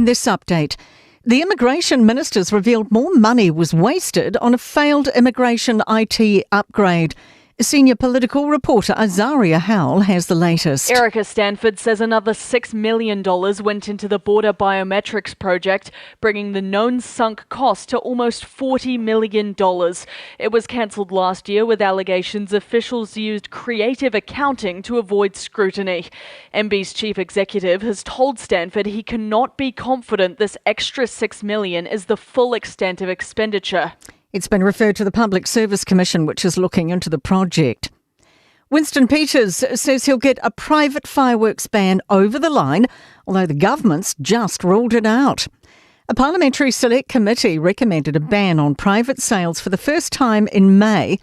this update. The immigration ministers revealed more money was wasted on a failed immigration IT upgrade. Senior political reporter Azaria Howell has the latest. Erica Stanford says another $6 million went into the border biometrics project, bringing the known sunk cost to almost $40 million. It was cancelled last year with allegations officials used creative accounting to avoid scrutiny. MB's chief executive has told Stanford he cannot be confident this extra $6 million is the full extent of expenditure. It's been referred to the Public Service Commission, which is looking into the project. Winston Peters says he'll get a private fireworks ban over the line, although the government's just ruled it out. A parliamentary select committee recommended a ban on private sales for the first time in May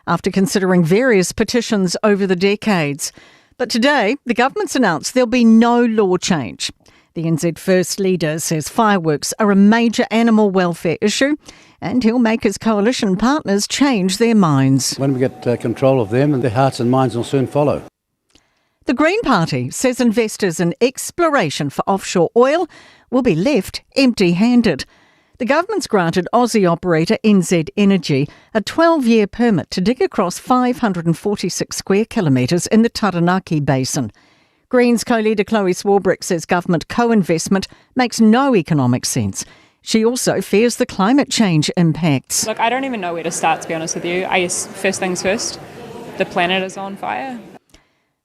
after considering various petitions over the decades. But today, the government's announced there'll be no law change. The NZ First leader says fireworks are a major animal welfare issue and he'll make his coalition partners change their minds. When we get control of them, their hearts and minds will soon follow. The Green Party says investors in exploration for offshore oil will be left empty handed. The government's granted Aussie operator NZ Energy a 12 year permit to dig across 546 square kilometres in the Taranaki Basin. Greens co leader Chloe Swarbrick says government co investment makes no economic sense. She also fears the climate change impacts. Look, I don't even know where to start, to be honest with you. I guess first things first, the planet is on fire.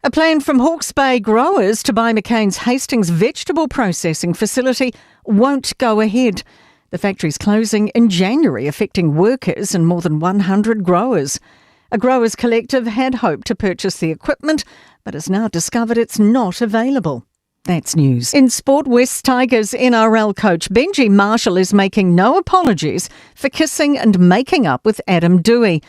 A plan from Hawke's Bay growers to buy McCain's Hastings vegetable processing facility won't go ahead. The factory's closing in January, affecting workers and more than 100 growers. A growers collective had hoped to purchase the equipment, but has now discovered it's not available. That's news. In sport, West Tigers NRL coach Benji Marshall is making no apologies for kissing and making up with Adam Doueihi.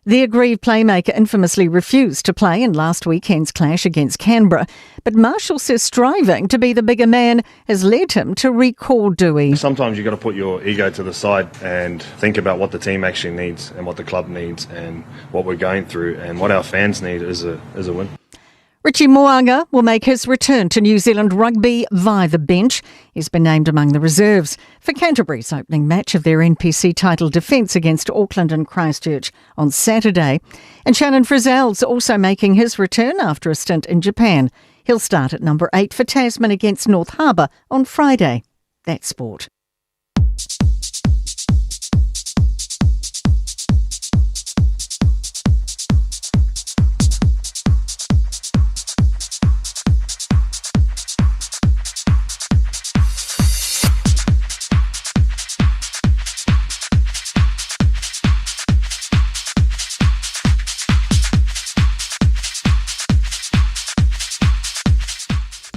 The aggrieved playmaker infamously refused to play in last weekend's clash against Canberra, but Marshall says striving to be the bigger man has led him to recall Doueihi. Sometimes you've got to put your ego to the side and think about what the team actually needs and what the club needs and what we're going through and what our fans need is a, is a win. Richie Mo'unga will make his return to New Zealand rugby via the bench. He's been named among the reserves for Canterbury's opening match of their NPC title defence against Auckland and Christchurch on Saturday. And Shannon Frizzell's also making his return after a stint in Japan. He'll start at number 8 for Tasman against North Harbour on Friday. That's sport.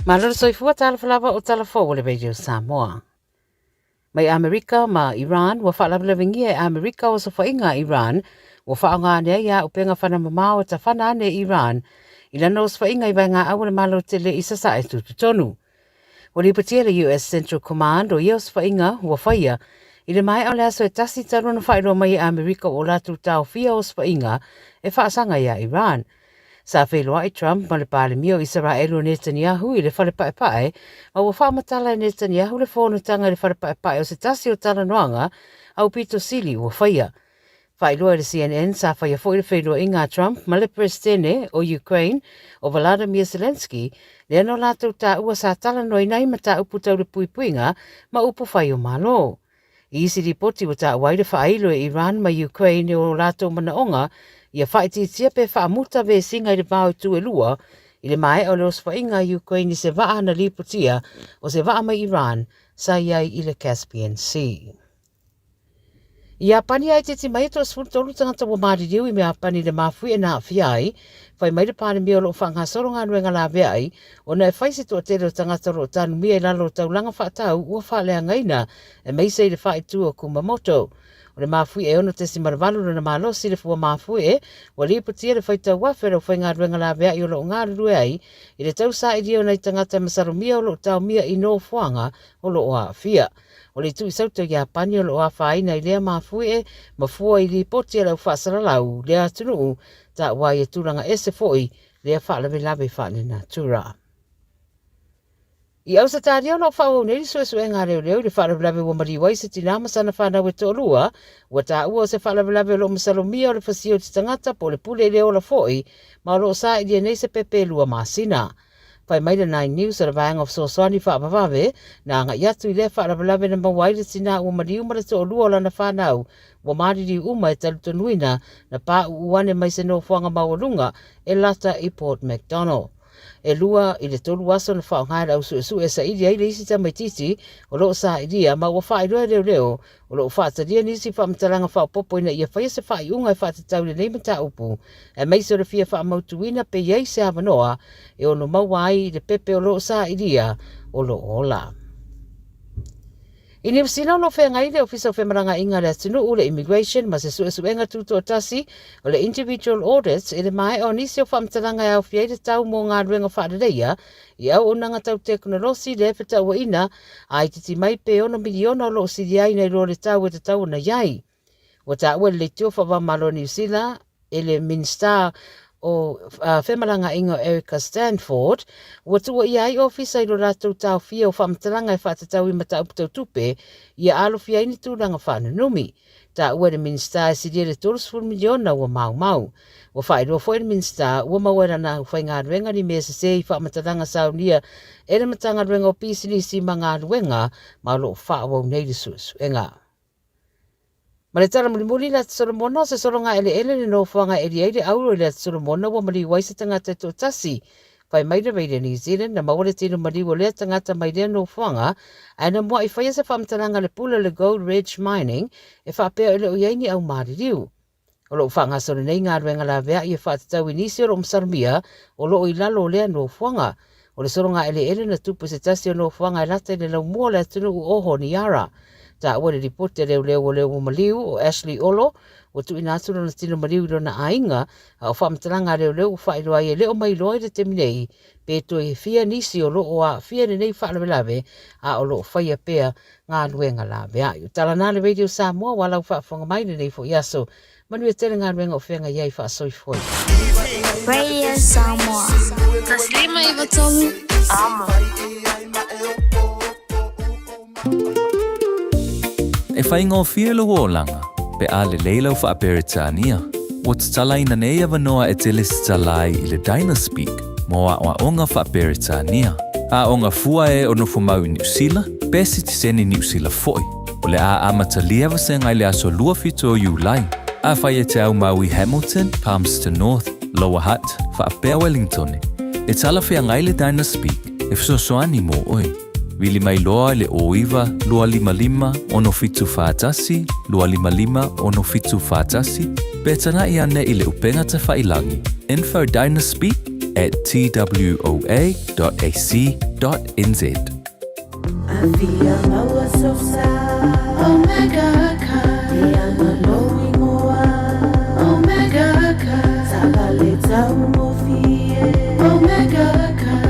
Malo le soifua talofa lava o tala fou o le Radio Samoa. Mai Amerika ma Iran, ua faalavelavegia e Amerika osofaiga a Iran, ua faaaoga ane ai auupega fana mamao e tafana ane i Iran i lana osofaiga i vaegaau o le Malo Tele i Sasae tututonu. Ua lipotia le US Central Command o ia osofaiga ua faia i le maea o le aso e tasi talu ona faailoa mai e Amerika ua o latou taofia osofaiga e faasaga iā Iran. Sa feiloai Trump ma le Palemia o Isaraelu o Netanyahu i le fale paepae, ma ua faamatala e Netanyahu le fonotaga i le fale paepae o se tasi o talanoaga aupito sili ua faia. Faailoa e le CNN sa faia foi le feiloaiga a Trump ma le Peresetene o Ukraine o Volodymyr Zelensky, lea na latou taua sa talanoaina ai mataupu tau le puipuiga ma upu fai o Malo. I isi lipoti ua taua ai le faailo e Iran ma Ukraine o latou manaoga ia faaitiitia pe faamuta vesiga i le va o itu e lua i le maea o le osofaiga a Ukraine i se vaa na lipotia o se vaa mai Iran sa i ai i le Caspian Sea. I Iapani a itiiti mai e 13 tagata ua maliliu i Meapani i le mafuie na aafia ai, Whai mai le Palemia o loo whaangasolo galuega laveai, ona e whai se toatele o tagata o loo tanumia i lalo o taulaga faatau ua faaleagaina aemaise i le faaitu o Kumamoto. O le mafuie e 6.8 lona malosi le fua mafuie ua lipotia le faitau afe o le aufaigaluega laveai o loo galulue ai i le tausailia o nai tagata e masalomia o loo taomia i nofoaga o loo aafia. O le itu i Sauta Iapani o loo afaina i lea mafuie ma fua i lipoti a le au faasalalau lea atunuu Taua ai e tulaga ese foi lea faalavelave faalenatura. I Ausetalia o lo o faaauau nei le suesuega a leoleo i le faalavelave ua maliu ai se tinā ma sana fanau e toalua, ua taua o se faalavelave o lo o masalomia o le fasia o se tagata po o le pule i le ola foi ma o lo o sailia nei se pepe e 2 masina. Fai mai le Nine News o le vaega o fesoasoani faavavave na agai atu i lea faalavelave na maua ai le tinā ua maliu ma le toalua o lana fanau ua maliliu uma e talitonuina na pāuu ane mai se nofoaga maualuga e lata i Port MacDonnell. E 2 i le 3 aso na faaaoga e le ausuesue e saili ai le isi tamaitiiti o lo o sailia ma ua faailoa e leoleo o lo o faatalia nisi faamatalaga faaopoopo ina ia faia se faaiuga e faatatau i lenei mataupu, aemaise o le fia faamautuina pe i ai se avanoa e ono maua ai le pepe o lo o sailia o lo o ola. I Niu Sila o lo o feagai le Ofisa o Femalagaaiga a le Atunuu, le Immigration, ma se suesuega tutoatasi o le Individual Audits i le maea o nisi o faamatalaga e aofia ai le tau mo galuega faaleleia i auaunaga tau tekonolosi le fetauaiina a itiiti mai pe $6 miliona o lo o silia ai nai lo le tau e tatau ona i ai. Ua taua e le Leitio Faava-o-Malo o Niu Sila e le Minisita o Femalagaaiga o Erica Stanford, ua tuuaia ai ofisa i lo latou taofia o faamatalaga e faatatau i mataupu tau tupe ia alofia ai ni tulaga faanunumi. Taua e le Minisita e silia i le $30 miliona ua maumau. Ua faailoa foi e le Minisita ua maua e lana aufaigaluega ni mea sese i faamatalaga saunia e le Matagaluega o Pisinisi ma Galuega ma o lo o faaauau nei le suesuega. Ma le tala mulimuli i le Atu Solomona, o se sologa eleele le nofoaga e eli ai le auro i le Atu Solomona ua maliu ai se tagata e toatasi. Fai mai le Radio New Zealand na maua le tino maliu o lea tagata mai lea nofoaga, ae na mua'i faia se faamatalaga a le pule o le Gold Ridge Mining e faapea e le o i ai ni au maliliu. O lo o faagasolo nei galuega laveai e faatatau i nisi o lo o masalomia o lo o i lalo o lea nofoaga. O le sologa eleele na tupu i se tasi o nofoaga e lata i le laumua o le atunuu o Honiara. Taua i le lipoti a leoleo o leo ua maliu o Ashley Olo ua tuuina atu lona tino maliu i lona aiga, a o faamatalaga a leoleo ua faailoa ai e le o mailoa i le taimi nei pe toe fia nisi o lo o aafia i lenei faalavelave a o lo o faia pea galuega laveai. O tala na le Radio Samoa ua lau faafofoga mai lenei foi aso. Manuia tele galuega o feagai ai faasoifua. Radio Samoa. 153 Amo. E faigofie lou olaga pe a lelei lau Faa-Peretania. Ua tatalaina nei avanoa e te lesitala ai i le Dynaspeak mo aoaoga Faa-Peretania. Aoga fua e o nofomau i Niusila, pe sitiseni Niusila foi. O le a amatalia vasega i le aso 27 o Iulai. Afai e te aumau i Hamilton, Palmerston North, Lower Hutt, faapea Wellingtone, e talafeagai le Dynaspeak e fesoasoani mo oe. Vili mai loa i le 09 255 6741 255 6741 pe taga'i ane i le upega tafailangi infodynaspeak at twoa.ac.nz. Afia maua sosa Omega Car E anga lou ingoa Omega Car Taavale taugofie Omega Car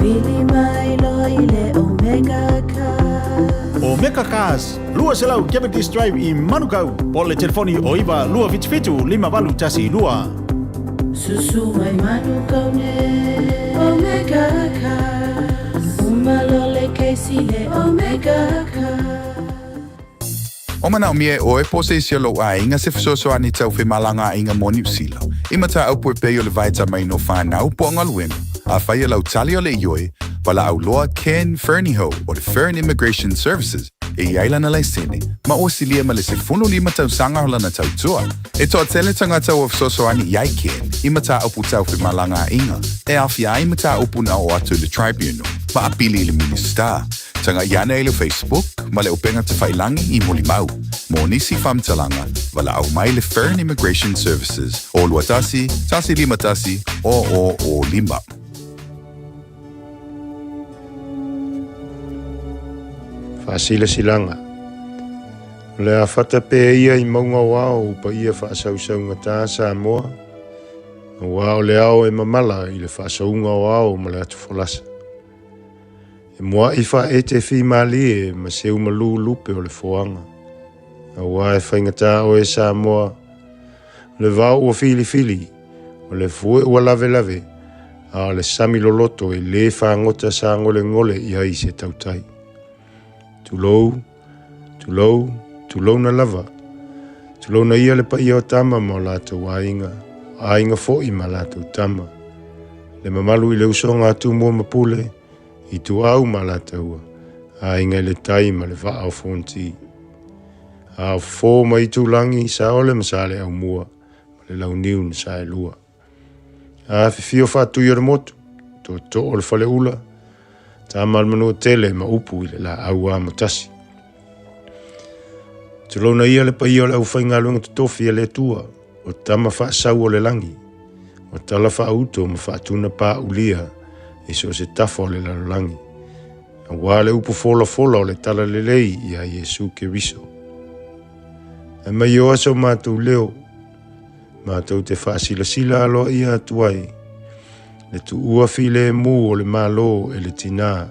Vili mai loa i le Omega Car. Omega Cars, 200 Cavendish Drive i Manukau, po o le telefoni o 9 277 5812. Susu mai Manukau nei Omega Cars Uma loa le kesi le Omega Cars. O manaomia e ʻoe po o se isi o lou aiga se fesoasoani tau femalagaaiga mo Niu Sila, i mataupu e pei o le vaetamaina o fanau po o galuega, afai e lau tali o le ioe, valaau loa Ken Fernihough o le Fern Immigration Services e i ai lana laisene ma ua silia ma le 15 tausaga o lana tautua. E toatele tagata ua fesoasoani i ai Ken i mataupu tau femalagaaiga e aofia ai mataupu na oo atu i le Tribunal ma apili i le Minisita. Taga'i ane i le Facebook ma le upega tafailangi i Mulimau. Mo nisi faamatalaga, valaau mai le Fern Immigration Services o 21 151 0005. Faasilasilaga. O le a fata pea ia i mauga o ao u paia faasausaugata Samoa, aua o le ao e mamala i le faasauga o ao ma le atufolasa. E mua'i faaete fimalie ma seu malū lupe o le foaga, auā e faigata oe Samoa, o le vao ua filifili, o le fue ua lavelave, a o le sami loloto e lē fagota sagolegole i ai se tautai. Tulou, tulou, tulouna lava. Tulouna ia le paia o tama ma o latou aiga, o aiga foi ma latou tama. Le mamalu i le usoga a Tumua ma Pule, Ituau ma Alataua, Aiga i le Tai ma le Vaa o Fonoti. A o fofo ma Itulagi, Saole ma Saleaaumua ma le Launiu na Saelua. Afifio Faatuiolemotu, Tootoo o le Faleula, Tama a le Manuatele ma upu i le laau amotasi. Tulouna ia le paia o le aufaigaluega totofi a le Atua, o tama faasau o le lagi, o tala faauto ma faatuna paulia i so o se tafa o le lalolagi, aua le upu folafola o le talalelei iā Iesu Keriso. Ae mai oa so matou leo, matou te faasilasila aloaia atu ai le tuua filemu o le Malo e le Tinā,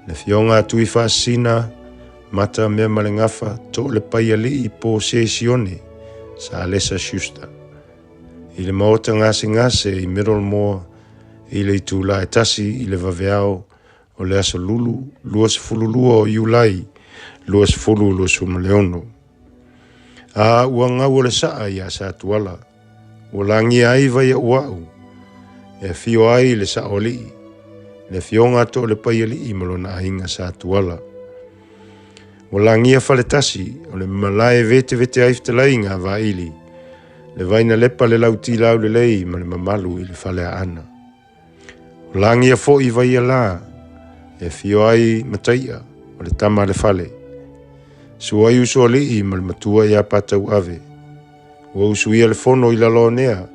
le Afioga a Tuifaasisina Mata Meamalegafa Toalepaialii po Se Sione Salesa Schuster i le maota gasegase i Middlemore i le itula e 1 i le vaveao o le aso Lulu 22 o Iulai 2026. A ua gau o le saa iā Satuala, ua lagia ai Vaiauau, e afio ai le Saoalii, le afioga a Toalepaialii ma lona aiga Satuala. Ua lagia Faletasi, o le malae vetevete ai fetalaiga a Vaili, le Vainalepa le Lautilaulelei ma le mamalu i le Faleaana. O lagia foi Vaialā, e afio ai Mataia, o le tama a le fale. Sua ai Usoalii ma le matua ia Patauave. Ua usuia le fono i Laloanea,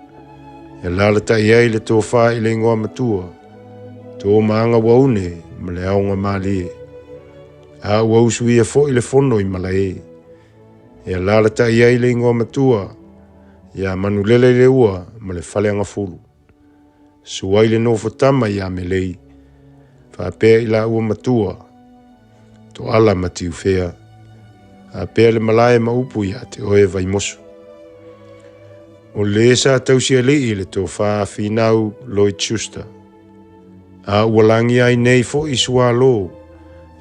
e alaalatai ai le tofa i le igoa matua, Toomaaga Uaune ma le aoga malie. A ua usuia foi le fono i Malae, e alaalatai ai le igoa matua, ia Manulele le ua ma le Faleagafulu. Sua ai le nofotama ia Melei, faapea i laua matua, Toala ma Tiufea, faapea le malae ma upu ia te oe Vaimoso. O le sa tausialii le tofa finau Lloyd Schuster, a ua lagia ai nei foi Sualō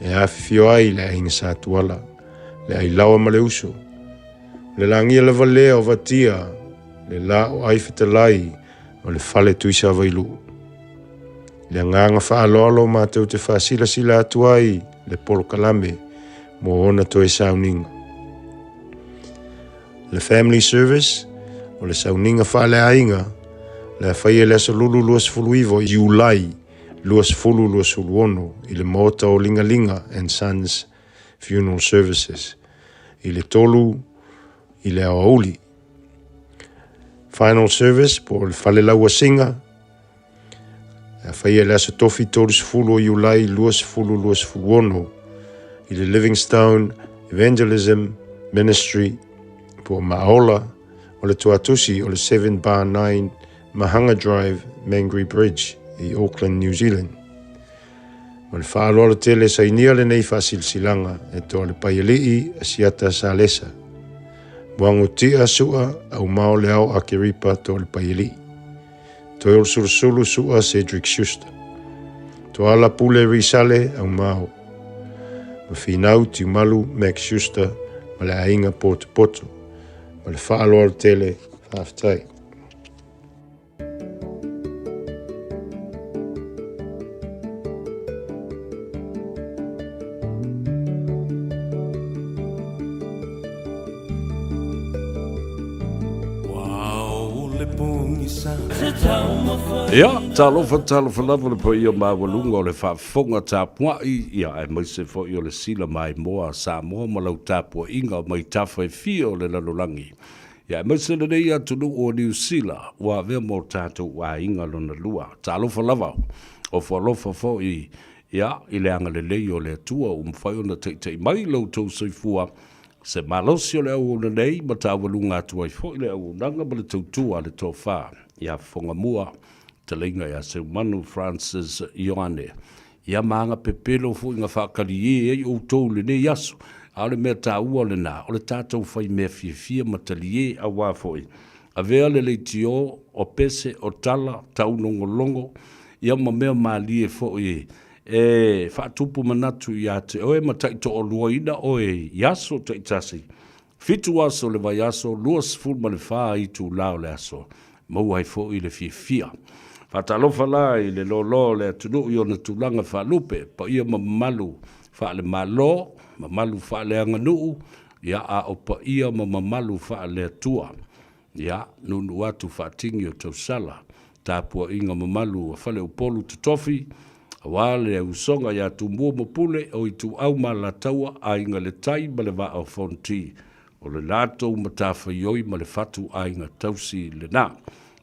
e afifio ai le aiga Satuala, le Ailaoa ma le uso. O le lagia lava lea o Vatia, le la o Aifetalai o le fale Tuisavailuu. I le agaga faaaloalo matou te faasilasila atu ai le polokalame mo ona toe sauniga. Le Family Service, o le sauniga faaleaiga, le a faia i le aso Lulu 29 o Iulai 2026 i le Maota o Ligalinga and Sons Funeral Services i le 3 i le aoauli. Final Service po o le fale lauasiga, le a faia i le aso Tofi 30 o Iulai 2026 i le Livingstone Evangelism Ministry po o Maaola o le Tuatusi o le 7 bar 9 Mahanga Drive, Mangere Bridge i Auckland, New Zealand. Ma le faaaloalo tele sainia lenei faasilasilaga e toa le Paialii Asiata Salesa. Muagutia Sua Aumao Leao Akeripa toa le Paialii. Toeolesulusulu Sua Cedric Schuster. Toala Pule Risale Aumao. Ma Finau Tiumalu Max Schuster ma le aiga Potopoto. Ma le faaaloalo tele faafetai. Ia, talofa, talofa lava le paia maualuga o le faafofoga tapuai, ia aemaise foi o le sila maimoa a Samoa ma lau tapuaiga mai tafa e fia o le lalolagi. Ia aemaise lenei atunuu o Niu Sila ua avea ma o tatou aiga lona lua. Talofa lava, ofo alofa foi ia i le agalelei o le Atua ua mafai ona taitai mai lo outou soifua se malosi o le auauna nei ma taualuga atu ai foi le auaunaga ma le tautua a le tofa ia Fofogamua Taleiga ia Seumanu Francis Ioane. Ia ma aga pepelo foi na faatalie ai outou i lenei aso. A o le mea taua lena, o le tatou fai mea fiafia ma talie aua foi. Avea le leitio, o pese, o tala, taulogologo, ia ma mea malie foi e faatupu manatu ia te oe ma taitoaluaina oe i aso taitasi, Fitu aso o le vaiaso, 24 itula o le aso, maua ai foi le fiafia. Faatalofa la i le loaloa o le atunuu i ona tulaga faalupe, paia ma mamalu faale-Malo, mamalu faaleaganuu, ia a o paia ma mamalu faale-Atua. Ia, nuunuu atu faatini o tausala, tapuaiga mamalu a Faleupolu Totofi, aua le usoga ia Tumua ma Pule, o Ituau ma Alataua, Aiga le Tai ma le Vaa o Fonoti, o le latou matafaioi ma le fatu aiga tausi lena.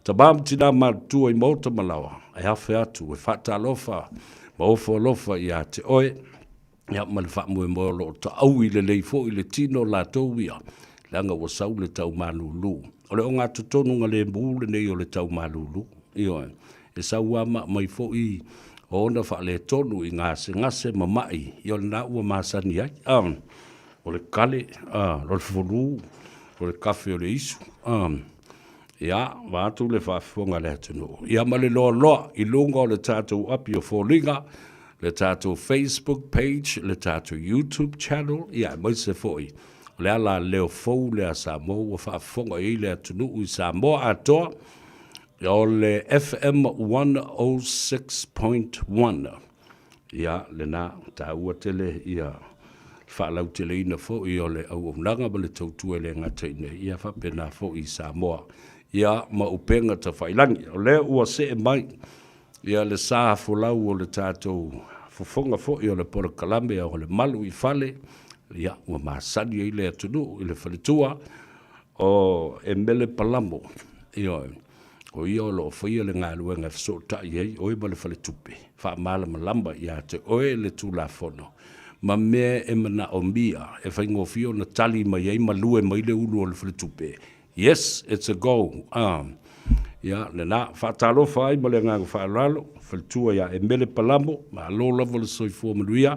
Tama ma tina matutua i maota ma laoa, e afe atu e faatalofa ma ofo alofa ia te oe, Ia, ma le faamoemoe o lo o taui lelei foi le tino o latou ia, leaga ua sau le tau malulu. O le ogatotonu lemu lenei o le tau malulu. Ioe, e sau lava ma aumai foi ona faaletonu i gasegase ma mai, ia o lena ua masani ai. A, o le kale, a, o le fulu, o le kafe o le isu, a, ia, vaeatu le faafofoga a le atunuu. Ia ma le loaloa i luga o le tatou api o foliga, le tatou Facebook page, le tatou YouTube channel, ia aemaise foi o le ala leo fou lea a Samoa ua faafofoga i ai le atunuu i Samoa atoa, o le FM 106.1. Ia, lena, taua tele ia faalauteleina foi o le auaunaga ma le tautua e le gata i inei, ia faapena foi i Samoa, ia ma upega tafailagi. O lea ua see mai Ia le sa folau o le tatou fofoga foi o le polokalame o le malu i fale, ia ua masani ai le atunuu i le faletua o Emele Palamo. Ioe, o ia o lo o faia le galuega e fesootai ai oe ma le faletupe, faamalamalama ia te oe le Tulafono ma mea e manaomia e faigofie ona tali mai ai ma lue mai le ulu o le faletupe. Yes, it's a go. Ah. Ia, lena, faatalofa ai ma le agaga faaaloalo, faletua ia Emele Palamo, malo lava le soifua manuia.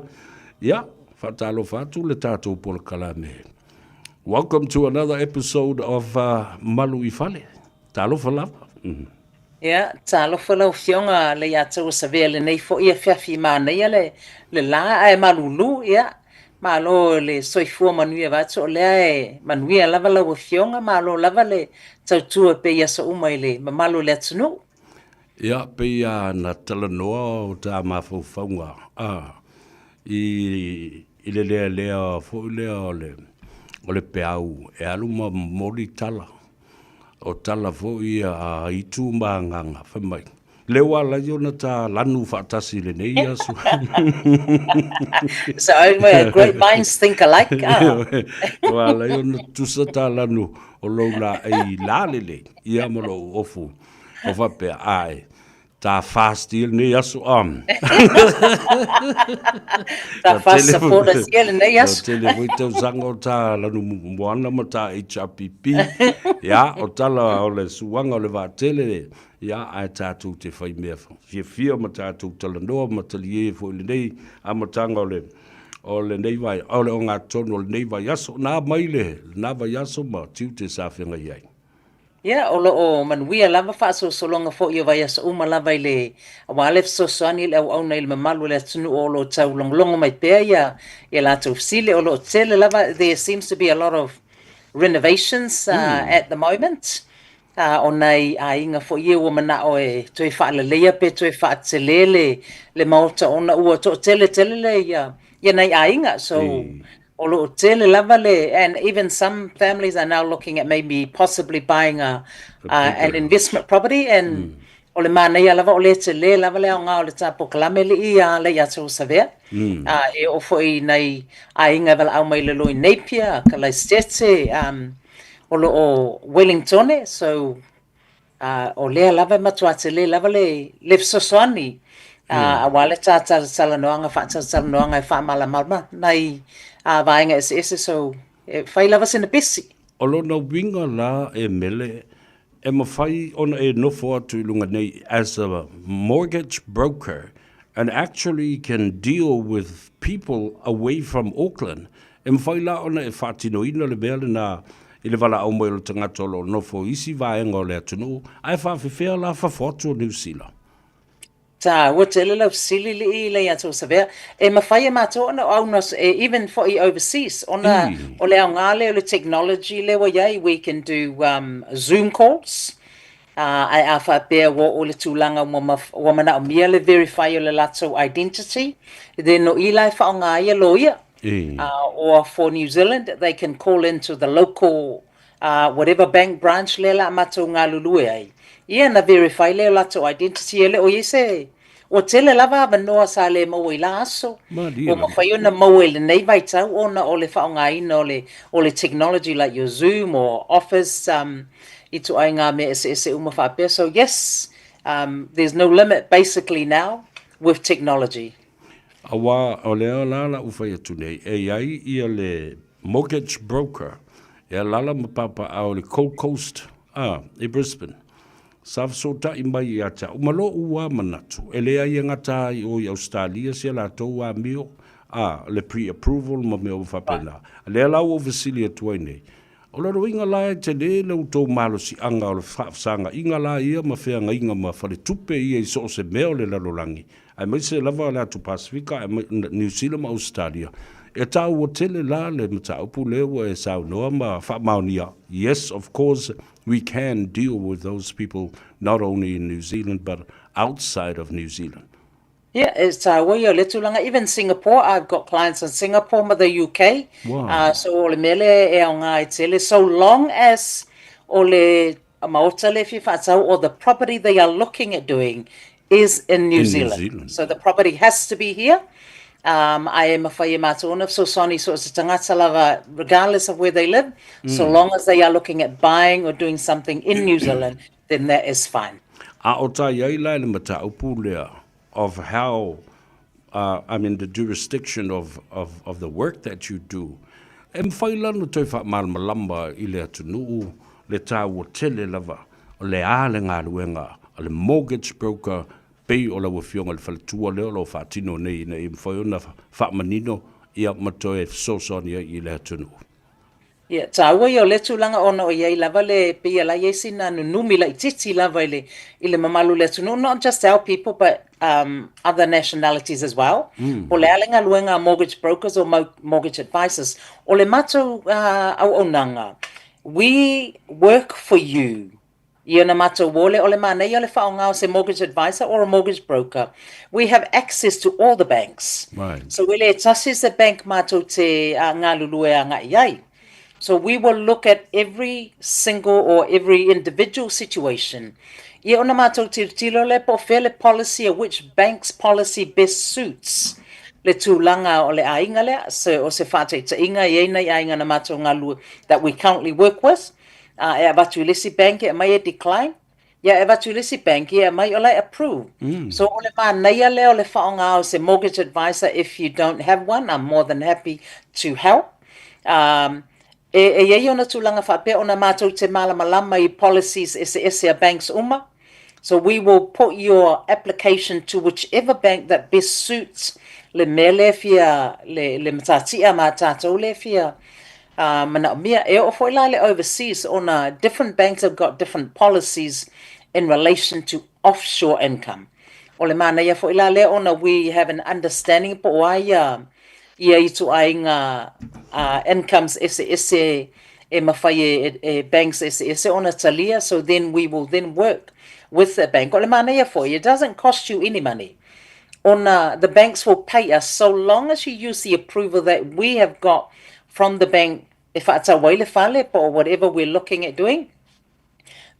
Ia, faatalofa atu le tatou polokalame. Welcome to another episode of uh, Malu i Fale. Talofa lava. Mm. Ia, talofa lau Afioga Leiataua Savea i lenei foi afiafi manaia le le la ae malulu, ia, malo le soifua manuia vaeatu o lea e manuia lava lau Afioga, malo lava le tautua pea i aso uma i le mamalu o le atunuu. Ia, pei lava na talanoa o ta mafaufauga a i i le lealea foi lea o le o le peau e alu ma momoli tala. O tala foi ia a Itu ma Agaga, fai mai, lea ua ala ai ona ta lanu faatasi i lenei aso. So only great minds think alike. Ah. Ua ala ai ona tusa ta lanu o lou laei lalelei, ia ma lou ofu. O faapea, ae, Ta fast ia lenei aso am. Ta fast supporters ia lenei aso. Tele foi tausaga o ta lanu moana ma ta HRPP. Ia, o tala o le suaga o le vaatele, ia, ae tatou te fai mea fiafia ma tatou talanoa ma talie foi lenei amataga o le o lenei vai, o le ogatotonu o lenei vaiaso. Na mai le lena vaiaso ma tiute sa feagai ai. Ia, o lo o manuia lava faasolosologa foi o vaiaso uma lava i le aua le fesoasoani i le auauna i le mamalu o le atunuu o lo o taulogologo mai pea ia ia latou fesili. O lo o tele lava, there seems to be a lot of renovations at the moment. O nai aiga foi ia ua manao e toe faaleleia pe toe faatele le le maota ona ua toatele tele le ia ia nai aiga. So, O lo o tele lava le, and even some families are now looking at maybe possibly buying a, a an investment property and mm. o le manaia lava o le tele lava le aoga o le tā polokalame li'i a le ia te Savea. Mm. E oo foi nai aiga e valaau mai le loi Napier, Kalaistete, um, o lo o Wellingtone, so Ā, o lea lava e matua tele lava le, le fesoasoani, ā, aua le tā talatalanoaga, faatalatalanoaga e faamalamalama nai ā, vaega eseese, so e fai lava sina pesi. O lona uiga la e Mele, e mafai ona e nofo atu i luga nei as a mortgage broker and actually can deal with people away from Auckland, e mafai la ona e faatinoina le mea lena. i le valaau mai o le tagata o lo o nofo i isi vaega o le atunuu, ae faafefea la fafo atu o Niu Sila? Taua tele lau fesili lii le ia tou Savea. E mafai e matou ona ouna even foi overseas ona o le aoga lea o le technology lea ua iai we can do zoom calls ae a faapea ua oo i le tulaga ua manaomia le verify o le latou identity then o i la e faaaoga ai loia or for New Zealand they can call into the local uh, whatever bank branch lea la matou galulue ai, ia na verify lea o latou identity e le o i ai se Ua tele lava avanoa sa le maua i la aso, ua mafai ona maua i lenei vaitau ona o le faaaogaina o le o le technology like your Zoom or Office um, ituaiga mea eseese uma faapea. So yes, um, there's no limit basically now with technology. Aua o lea la la u fai atu nei, e i ai ia le mortgage broker e alala ma papaao i le Gold Coast, a, i Brisbane. Sa fesootai mai ia te au, ma lo'u a manatu, e leai e gata ai o i Ausetalia si a latou amio, a, le pre-approval ma mea uma faapena. Lea la ua ou fesili atu ai nei, o lona uiga la e tele le outou malosiaga o le faafesagaʻiga la ia ma feagaiga ma faletupe ia i so o se mea o le lalolagi, aemaise lava le atu Pasefika, Niu Sila ma Ausetalia. E taua tele la le mataupu lea ua e saunoa ma faamaonia, yes, of course, we can deal with those people not only in New Zealand but outside of New Zealand. Yeah, e taua ia o le tulaga, even Singapore, I've got clients in Singapore ma the UK. Wow. So o le mea lea e aoga ai tele, so long as o le maota lea e fia faatau or the property they are looking at doing is in New In New Zealand. Zealand. So the property has to be here. Ae e mawhai e mātou ona fesoasoani so o se tangata lava regardless of where they live, so long as they are looking at buying or doing something in New Zealand, then that is fine. A o tai ai la i le mataupu lea of how, I mean the jurisdiction of, of, of the work that you do, e mawhai la ona toe faamalamalama i le atunuu le taua tele lava o le a le galuega a le mortgage broker pei o lau Afioga i le faletua lea o lo o faatino nei ina ia mafai ona faamanino ia ma toe fesoasoani ai i le atunuu. Ia, taua ia o lea tulaga ona o i ai lava le, pei e la i ai sina nunumi laitiiti lava i le, i le mamalu o le atunuu, not just our people but um, other nationalities as well. Po o le a le galuega a mortgage brokers or mortgage advisors, o le matou uh, auaunaga, we work for you. Ia na matou o le o le manaia o le faaaoga o se mortgage advisor or a mortgage broker. We have access to all the banks. Right. So e le tasi se bank matou te uh, galulue agai ai. So we will look at every single or every individual situation. Ia ona matou tilotilo le po o fea le policy or which bank's policy best suits le tulaga o le aiga lea. So o se faataitaiga e i ai nai aiga na matou galulue that we currently work with. A e avatu i le isi bank e aumai e decline, ia e avatu i le isi bank e aumai o la e approve. So o le manaia lea o le faaaoga o se mortgage advisor if you don't have one, I'm more than happy to help. Um, e, e i ai ona tulaga faapea ona matou te malamalama i policies eseese a banks uma. So we will put your application to whichever bank that best suits le mea lea fia, le, le matatia ma tātou lea fia uh, manaomia. E oo foi la le overseas ona different banks have got different policies in relation to offshore income. O le manaia foi la lea ona we have an understanding po o a ia ia ituaiga uh, incomes eseese e mawhai e, e, e banks eseese ona talia, so then we will then work with the bank. O le manaia foi, it doesn't cost you any money. Ona the banks will pay us so long as you use the approval that we have got from the bank e whaatau ai le fale po o whatever we're looking at doing,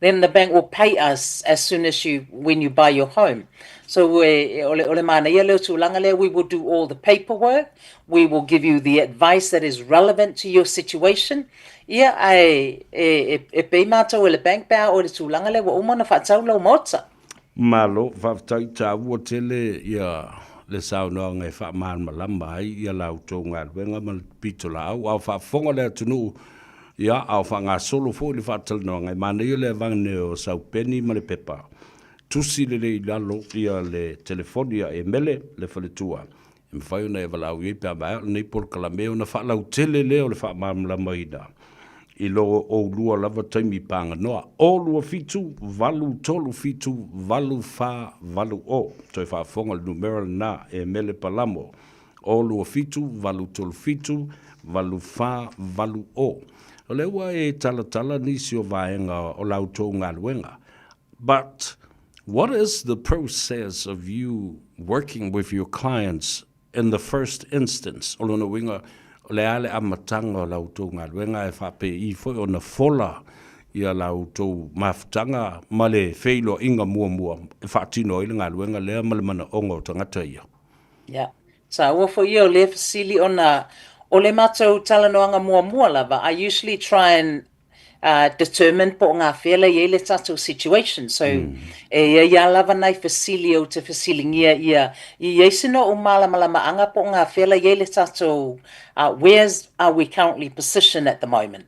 then the bank will pay us as soon as you when you buy your home. So e, o le, o le manaia leo tulaga lea, we will do all the paperwork, we will give you the advice that is relevant to your situation. Ia, ae, e, e, e pei mātou e le bank pe a o le tulaga lea ua uma ona faatau lau maota. Malo, faafetai taua tele ia le saunoaga e faamalamalama ai ia la outou galuega ma le pitolaau. A o faafofoga le atunuu, ia, a o faagasolo foi le faatalanoaga, e manaia le avane o sau peni ma le pepa. Tusi lelei i lalo ia le telefoni a Emele, le faletua, e mafai ona e valaau i ai pe a maea lenei polokalame ona faalautele lea o le faamalamalamaina. I lo oulua lava taimi paganoa. O 27 8 3 7 8 4 8 O. Toe faafofoga le numera lena e Mele Palamo. O 27 8 3 7 8 4 8 O. O lea ua e talatala nisi o vaega o la outou galuega. But what is the process of you working with your clients in the first instance? O lona uiga, o le a le amataga o la outou galuega ae faapei foi ona fola ia la outou mafutaga ma le feiloaiga muamua e faatino ai le galuega lea ma le manaoga o tagata ia. Ia, taua foi ia o lea fesili ona o le matou talanoaga muamua lava, I usually try and determine po o gafea la i ai le tatou situation. So, e i ai a lava nai fesili ou te fesiligia ia i ai sina oʻu malamalamaaga po o gafea la i ai le tatou where's are we currently positioned at the moment.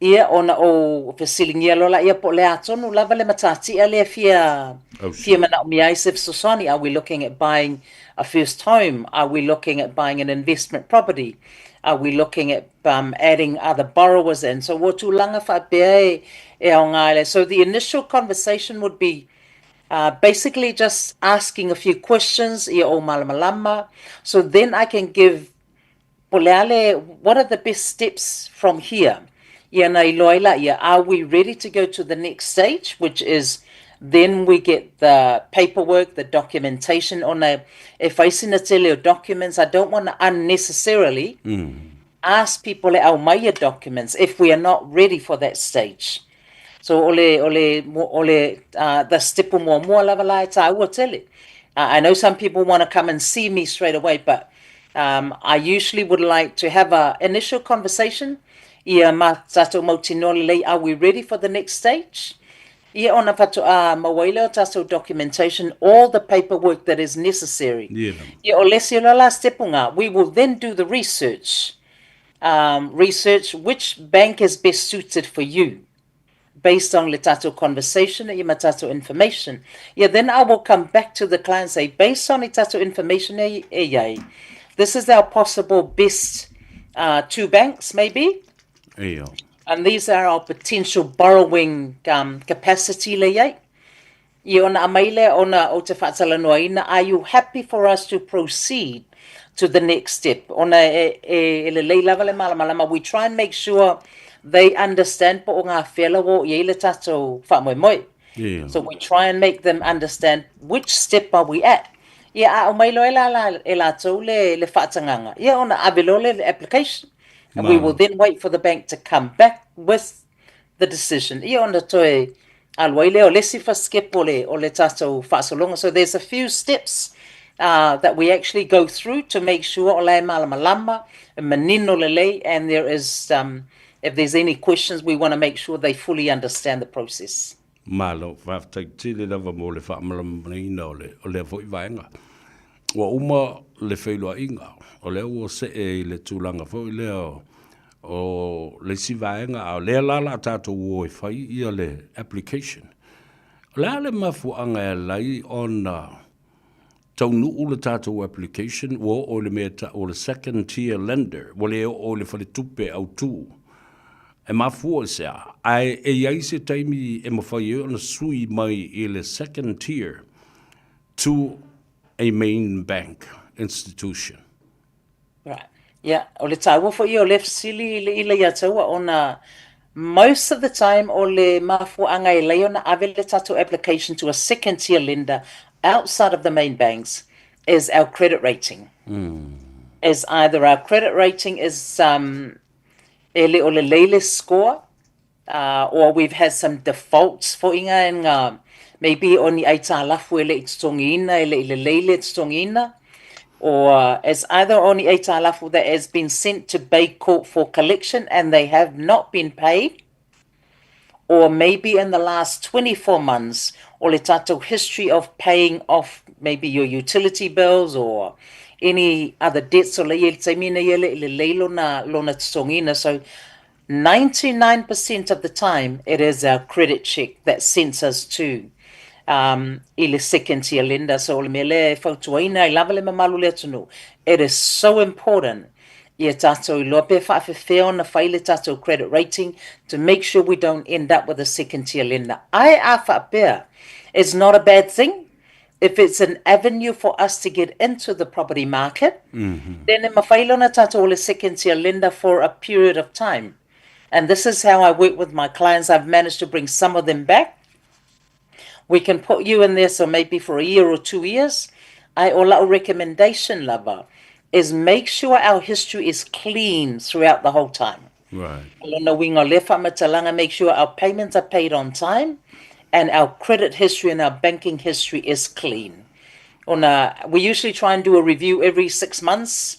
Ia, ona ou fesiligia loa laia po o le a tonu lava le matatia lea fia fia manaomia ai se fesoasoani. Are we looking at buying a first home? Are we looking at buying an investment property? Are we looking at um, adding other borrowers in? So ua tulaga faapea e, e aoga ai le. So the initial conversation would be uh, basically just asking a few questions ia ou malamalama. So then I can give po le a le, what are the best steps from here? Ia na iloa ai laia, are we ready to go to the next stage, which is then we get the paperwork, the documentation ona e fai sina tele o documents. I don't want to unnecessarily ask people e aumai ia documents if we are not ready for that stage. So o le, o le, o le, uh, the step muamua lava la e tāua tele. I know some people want to come and see me straight away, but um, I usually would like to have a initial conversation ia ma tātou mautinoa lelei, are we ready for the next stage? Ia ona whatoa maua ai lea o tātou documentation, all the paperwork that is necessary. Ia o le isi o la la step o ngā, we will then do the research. Um, research which bank is best suited for you based on le tātou conversation ia ma tātou information. Ia then I will come back to the client and say, based on le tātou information e, e iai, this is our possible best uh, two banks maybe. Ia. And these are our potential borrowing um, capacity le iai. Ia ona aumai lea ona ou te faatalanoaina, are you happy for us to proceed to the next step? Ona e, e, e lelei lava le malamalama, we try and make sure they understand po o ngā whela o i ai le tātou whaamoemoe. Yeah. So we try and make them understand which step are we at. Ia, a aumai loa e la, la, e lātou le, le faatagaga. Ia, ona ave loa le application. And we will then wait for the bank to come back with the decision. Ia, ona toe alu ai lea o le isi fasikepu o le, o le tātou faasologa. So there's a few steps uh, that we actually go through to make sure o la e malamalama, e manino lelei, and there is, um, if there's any questions, we want to make sure they fully understand the process. Malo, faafetai tele lava mo le faamalamalamaina o le, o lea foi vaega. Ua uma le feiloaiga, o lea ua see i le tulaga foi lea o, o le isi vaega, a o lea la la tatou o e fai ia le application. O le a le mafuaaga e ala ai ona taunuu le tatou application ua oo i le mea e tau o le second tier lender, ua le oo i le faletupe autu. E mafua i se a? Ae e i ai se taimi e mafai ai ona sui mai i le second tier to a main bank institution. Right. Yeah, o le taua foi ia o le fesili i le ila ia taua ona most of the time o le mafuaaga e lei ona ave le tatou application to a second tier lender outside of the main banks is our credit rating. Mm. Is either our credit rating is um, e le o lelei le score uh, or we've had some defaults foʻiga and ngā maybe o ni aitalafu e le i totogiina, e le i lelei le totogiina, or it's either o ni aitalafu that has been sent to Bay Court for collection and they have not been paid, or maybe in the last 24 months, o le tātou history of paying off maybe your utility bills or any other debts o le i le taimi nei e le i lelei lona, lona totogiina. So 99% of the time it is our credit check that sends us to um, i le second tier lender. So o le mea lea e fautuaina ai lava le mamalu o le atunuu. It is so important. Ia tatou iloa pe faafefea ona fai le tatou credit rating to make sure we don't end up with a second tier lender. Ae a faapea, it's not a bad thing if it's an avenue for us to get into the property market, then e mawhai lea ona tatou o le second tier lender for a period of time. And this is how I work with my clients. I've managed to bring some of them back. We can put you in there so maybe for a year or 2 years. Ae o la'u recommendation lava is make sure our history is clean throughout the whole time. O lona uiga o lea faamatalaga, make sure our payments are paid on time and our credit history and our banking history is clean. Ona we usually try and do a review every 6 months.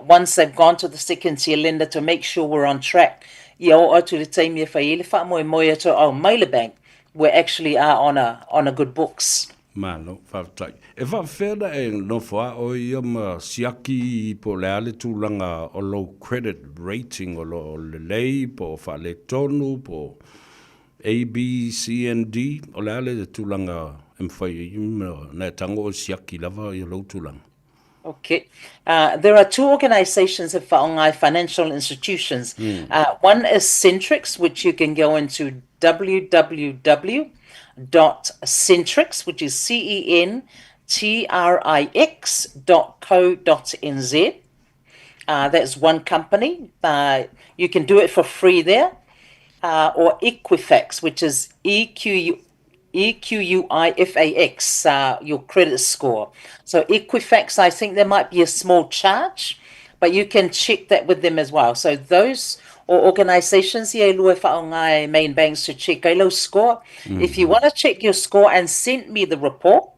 Once they've gone to the second tier lender to make sure we're on track. Ia oo atu le taimi e fai ai le faamoemoe e toe aumai le bank, we actually are on a good books. Malo, faafetai. E faapefea ona e nofo a oe ia ma siaki po o le a le tulaga o lou credit rating o lo o lelei po o faaletonu po o A, B, C and D, o le a le tulaga e mafai ai ona e tago oe siaki lava ia lou tulaga? Okay. There are two organizations e faaaoga ai financial institutions. One is Centrix, which you can go into www dot centrix, which is C E N T R I X dot co dot nz. That's one company. You can do it for free there. Or Equifax, which is E Q U E Q U I F A X, your credit score. So Equifax, I think there might be a small charge, but you can check that with them as well. So those or organizations ia e lua e faaaoga e main banks to check ai lou score. If you want to check your score and send me the report,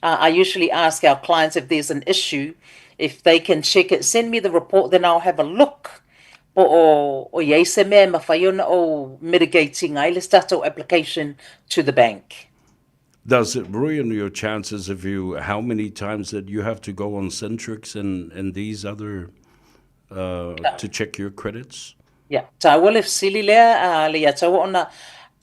I usually ask our clients if there's an issue, if they can check it, send me the report, then I'll have a look po o i ai se mea e mafai ona ou mitigating ai le tatou application to the bank. Does it ruin your chances if you, how many times that you have to go on Centrix and these other, to check your credits? Yeah, taua le fesili lea a le ia taua ona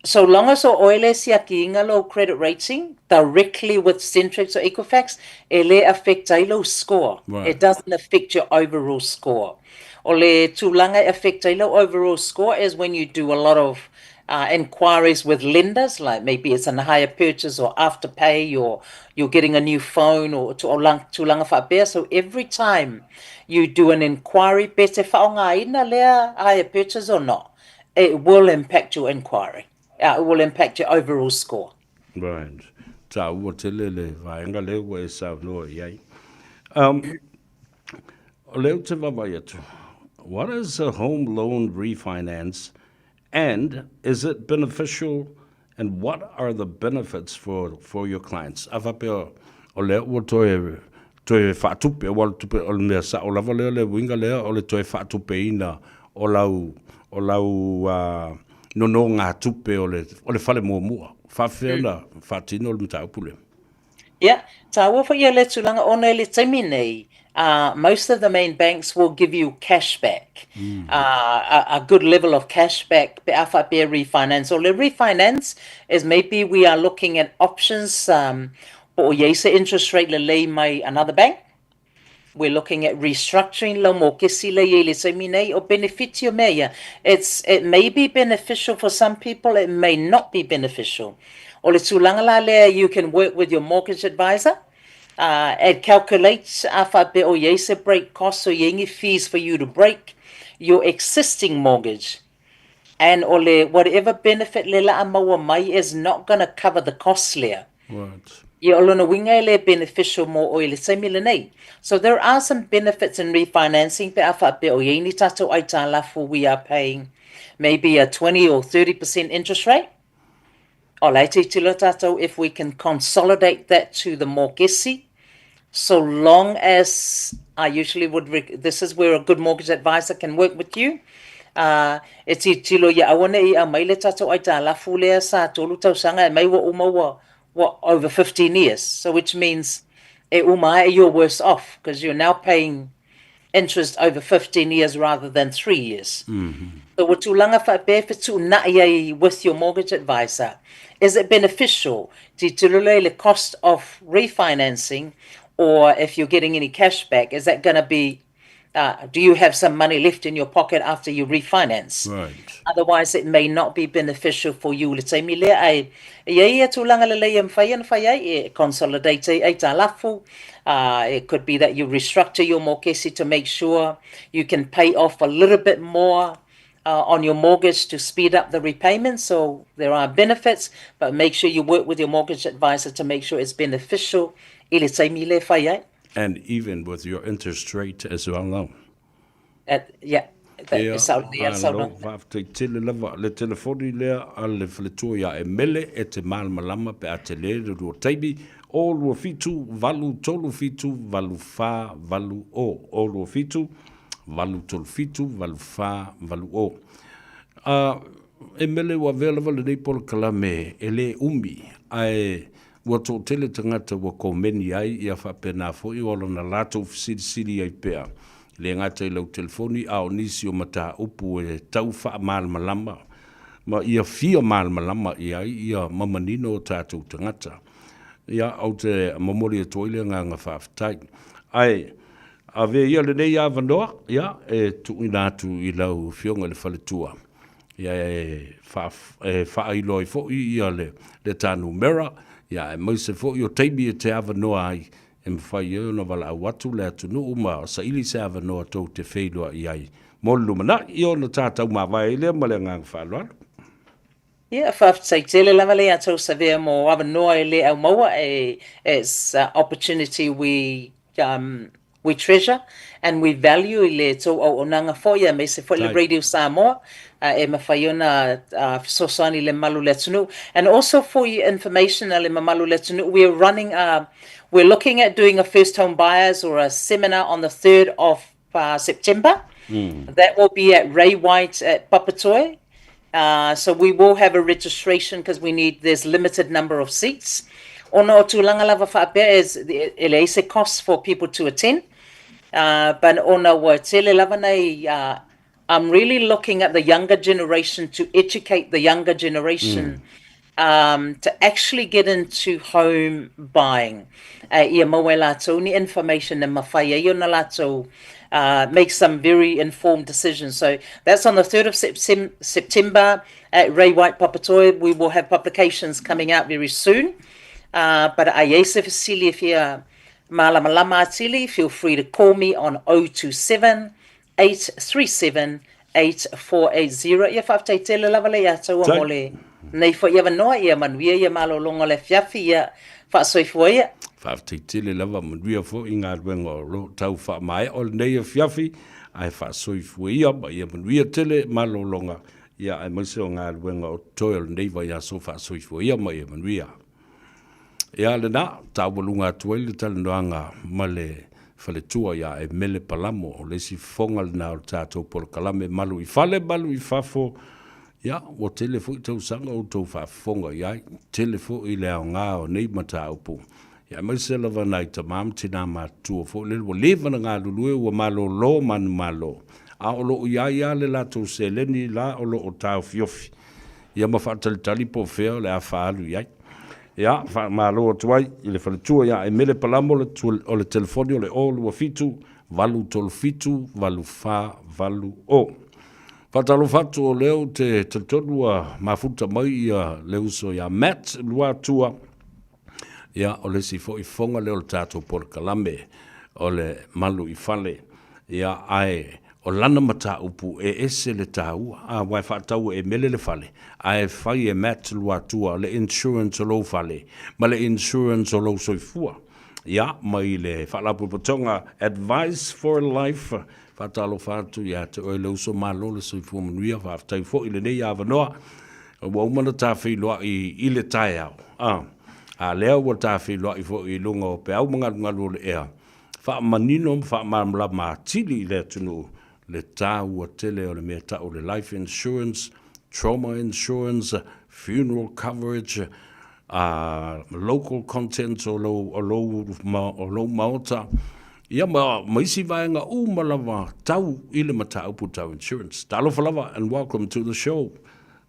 so long as o oe le siakiina lou credit rating directly with Centrix or Equifax, e le affect ai lou score. It doesn't affect your overall score. O le tulaga e affect ai lou overall score is when you do a lot of inquiries with lenders, like maybe it's an hire purchase or afterpay or you're getting a new phone or tulaga faapea. So every time you do an inquiry, pe te faaaogaina lea hire purchase or not, it will impact your inquiry. It will impact your overall score. Right. Taua tele le vaega lea ua e saunoa i ai. O lea ou te vaavaai atu. What is a home loan refinance and is it beneficial and what are the benefits for your clients? A faapea o lea ua toe faatupe, aua o le tupe o le mea sao lava lea le uiga lea o le toe faatupeina o lau nonogatupe o le fale muamua. Faapefea ona faatino le mataupu lea? Yeah, taua foi ia le tulaga ona i le taimi nei, most of the main banks will give you cash back, a good level of cash back pe a faapea refinance. O le refinance is maybe we are looking at options po o i ai se interest rate lelei mai another bank. We're looking at restructuring lau mokesi lea i ai le taimi nei o benefiti o mea ia. It may be beneficial for some people, it may not be beneficial. O le tulaga la lea, you can work with your mortgage advisor and calculate a faapea o i ai se break cost o i ai ni fees for you to break your existing mortgage. And o le whatever benefit le la maua mai is not going to cover the cost lea. Ia o lona uiga e le beneficial mo oe i le taimi lenei. So there are some benefits in refinancing pe a faapea o i ai ni tatou aitalafu we are paying maybe a 20 or 30% interest rate. O la e tilotilo tatou if we can consolidate that to the mokesi, so long as I usually would, this is where a good mortgage advisor can work with you. E tilotilo ia aua nei aumai le tatou aitalafu lea sa 3 tausaga e mai ua uma ua over 15 years. So which means e uma ai you're worse off because you're now paying interest over 15 years rather than 3 years. So ua tulaga faapea fetuunai ai with your mortgage advisor. Is it beneficial? Tilotilo lea i le cost of refinancing or if you're getting any cash back, is that going to be Uh, do you have some money left in your pocket after you refinance? Right. Otherwise, it may not be beneficial for you le taimi lea, ae e i ai ia tulaga lelei e mafai ona fai ai, e consolidate ai aitalafu, uh, it could be that you restructure your mokesi to make sure you can pay off a little bit more uh, on your mortgage to speed up the repayment. So there are benefits, but make sure you work with your mortgage advisor to make sure it's beneficial i le taimi le fai ai. And even with your interest rate as well now. At, yeah, that, Ia, e sao lelei a le alo, saunoaga. faafetai tele lava. Le telefoni lea a le faletua ia Emele e te malamalama pe a tele le lua taimi, o 27 8 3 7 8 4 8 o, o 27 8 3 7 8 4 8 o. A, Emele ua avea lava lenei polokalame e le umi, ae Ua toatele tagata ua komeni ai, ia faapena foi o lona latou fesilisili ai pea, e le gata i lau telefoni a o nisi o mataupu e tau faamalamalama ma ia fia malamalama i ai ia ma manino o tatou tagata. Ia, ou te momoli atu ai le agaga faafetai. Ae, avea ia lenei avanoa, ia, e tuuina atu i lau Afioga i le Faletua. Ia e faailoa ai foi ia le ta numera, ia aemaise foi o taimi e te avanoa ai e mafai ai ona valaau atu le atunuu ma saili se avanoa tou te feiloai ai mo le lumanai, ia ona ta taumavae ai lea ma le agaga faaaloalo. Ia, faafetai tele lava le ia tou savea mo avanoa e le aumaua, it's opportunity we um, we treasure and we value i le tou auaunaga foi aemaise foi le Radio Samoa e mafai ona fesoasoani i le mamalu o le atunuu. And also for your information a le mamalu o le atunuu, we are running a, we're looking at doing a first home buyers or a seminar on the 3rd of uh, September. Mm. That will be at Ray White at Papatoe. Uh, so we will have a registration because we need, there's limited number of seats. Ona o tūlanga lava whaapea is, e leai se cost for people to attend. Uh, but ona ua tele lava nei, uh, I'm really looking at the younger generation to educate the younger generation mm. um, to actually get into home buying. Uh, ia maua e lātou ni information e mawhai ai ona lātou uh, make some very informed decisions. So that's on the 3rd of September at Ray White Papatoe. We will have publications coming out very soon. Uh, but a iai se fesili e fia malamalama atili, feel free to call me on 027 837 8480. Ia faafetai tele lava le ia taua mo le nei foi avanoa, ia manuia ia malologa o le afiafi, ia faasoifua ia. Faafetai tele lava, manuia foi i galuega o lo o tau faamaea o lenei afiafi, ae faasoifua ia ma ia manuia tele malologa, ia aemaise o galuega o totoe o lenei vaiaso, faasoifua ia ma ia manuia. Ia lena, taualuga atu ai le talanoaga ma le faletua ia Emele Palamo, o le isi fofoga lena o le tatou polokalame Malu i Fale, Malu i Fafo. Ia, ua tele foi tausaga o outou faafofoga i ai, tele foi le aoga o nei mataupu. Ia, aemaise lava nai tama ma tinā matutua foi lele ua leva ona galulue, ua malolo manumalo, a o lo o i ai lava le latou seleni la o lo o taofiofi. Ia ma faatalitali po o fea o le a faaalu i ai. Ia, faamalo atu ai i le faletua ia Emele Palamo o le telefoni o le 027 837 8480. Faatalofa atu o lea ou te talitonu ua mafuta mai ia le uso ia Matt Luatua. Ia, o le isi foi fofoga lea o le tatou polokalame o le Malu i Fale. Ia, ae o lana mataupu e ese le taua, a, aua e faatau e Mele le fale, ae fai e Matt Luatua le insurance o lou fale ma le insurance o lou soifua. Ia, mai le Faalapotopotoga Advice for Life, faatalofa atu ia te oe le uso, malo le soifua manuia, faafetai foi i lenei avanoa. Ua uma ona ta feiloai i le taeao, a, a lea ua ta feiloai foi i luga o peau ma galugalu o le ea, faamanino ma faamalamalama atili i le atunuu le taua tele o le mea tau le life insurance, trauma insurance, funeral coverage, a local content o lou, o lou, ma, o lou maota, ia ma, ma isi vaega uma lava tau i le mataupu tau insurance. Talofa lava and welcome to the show.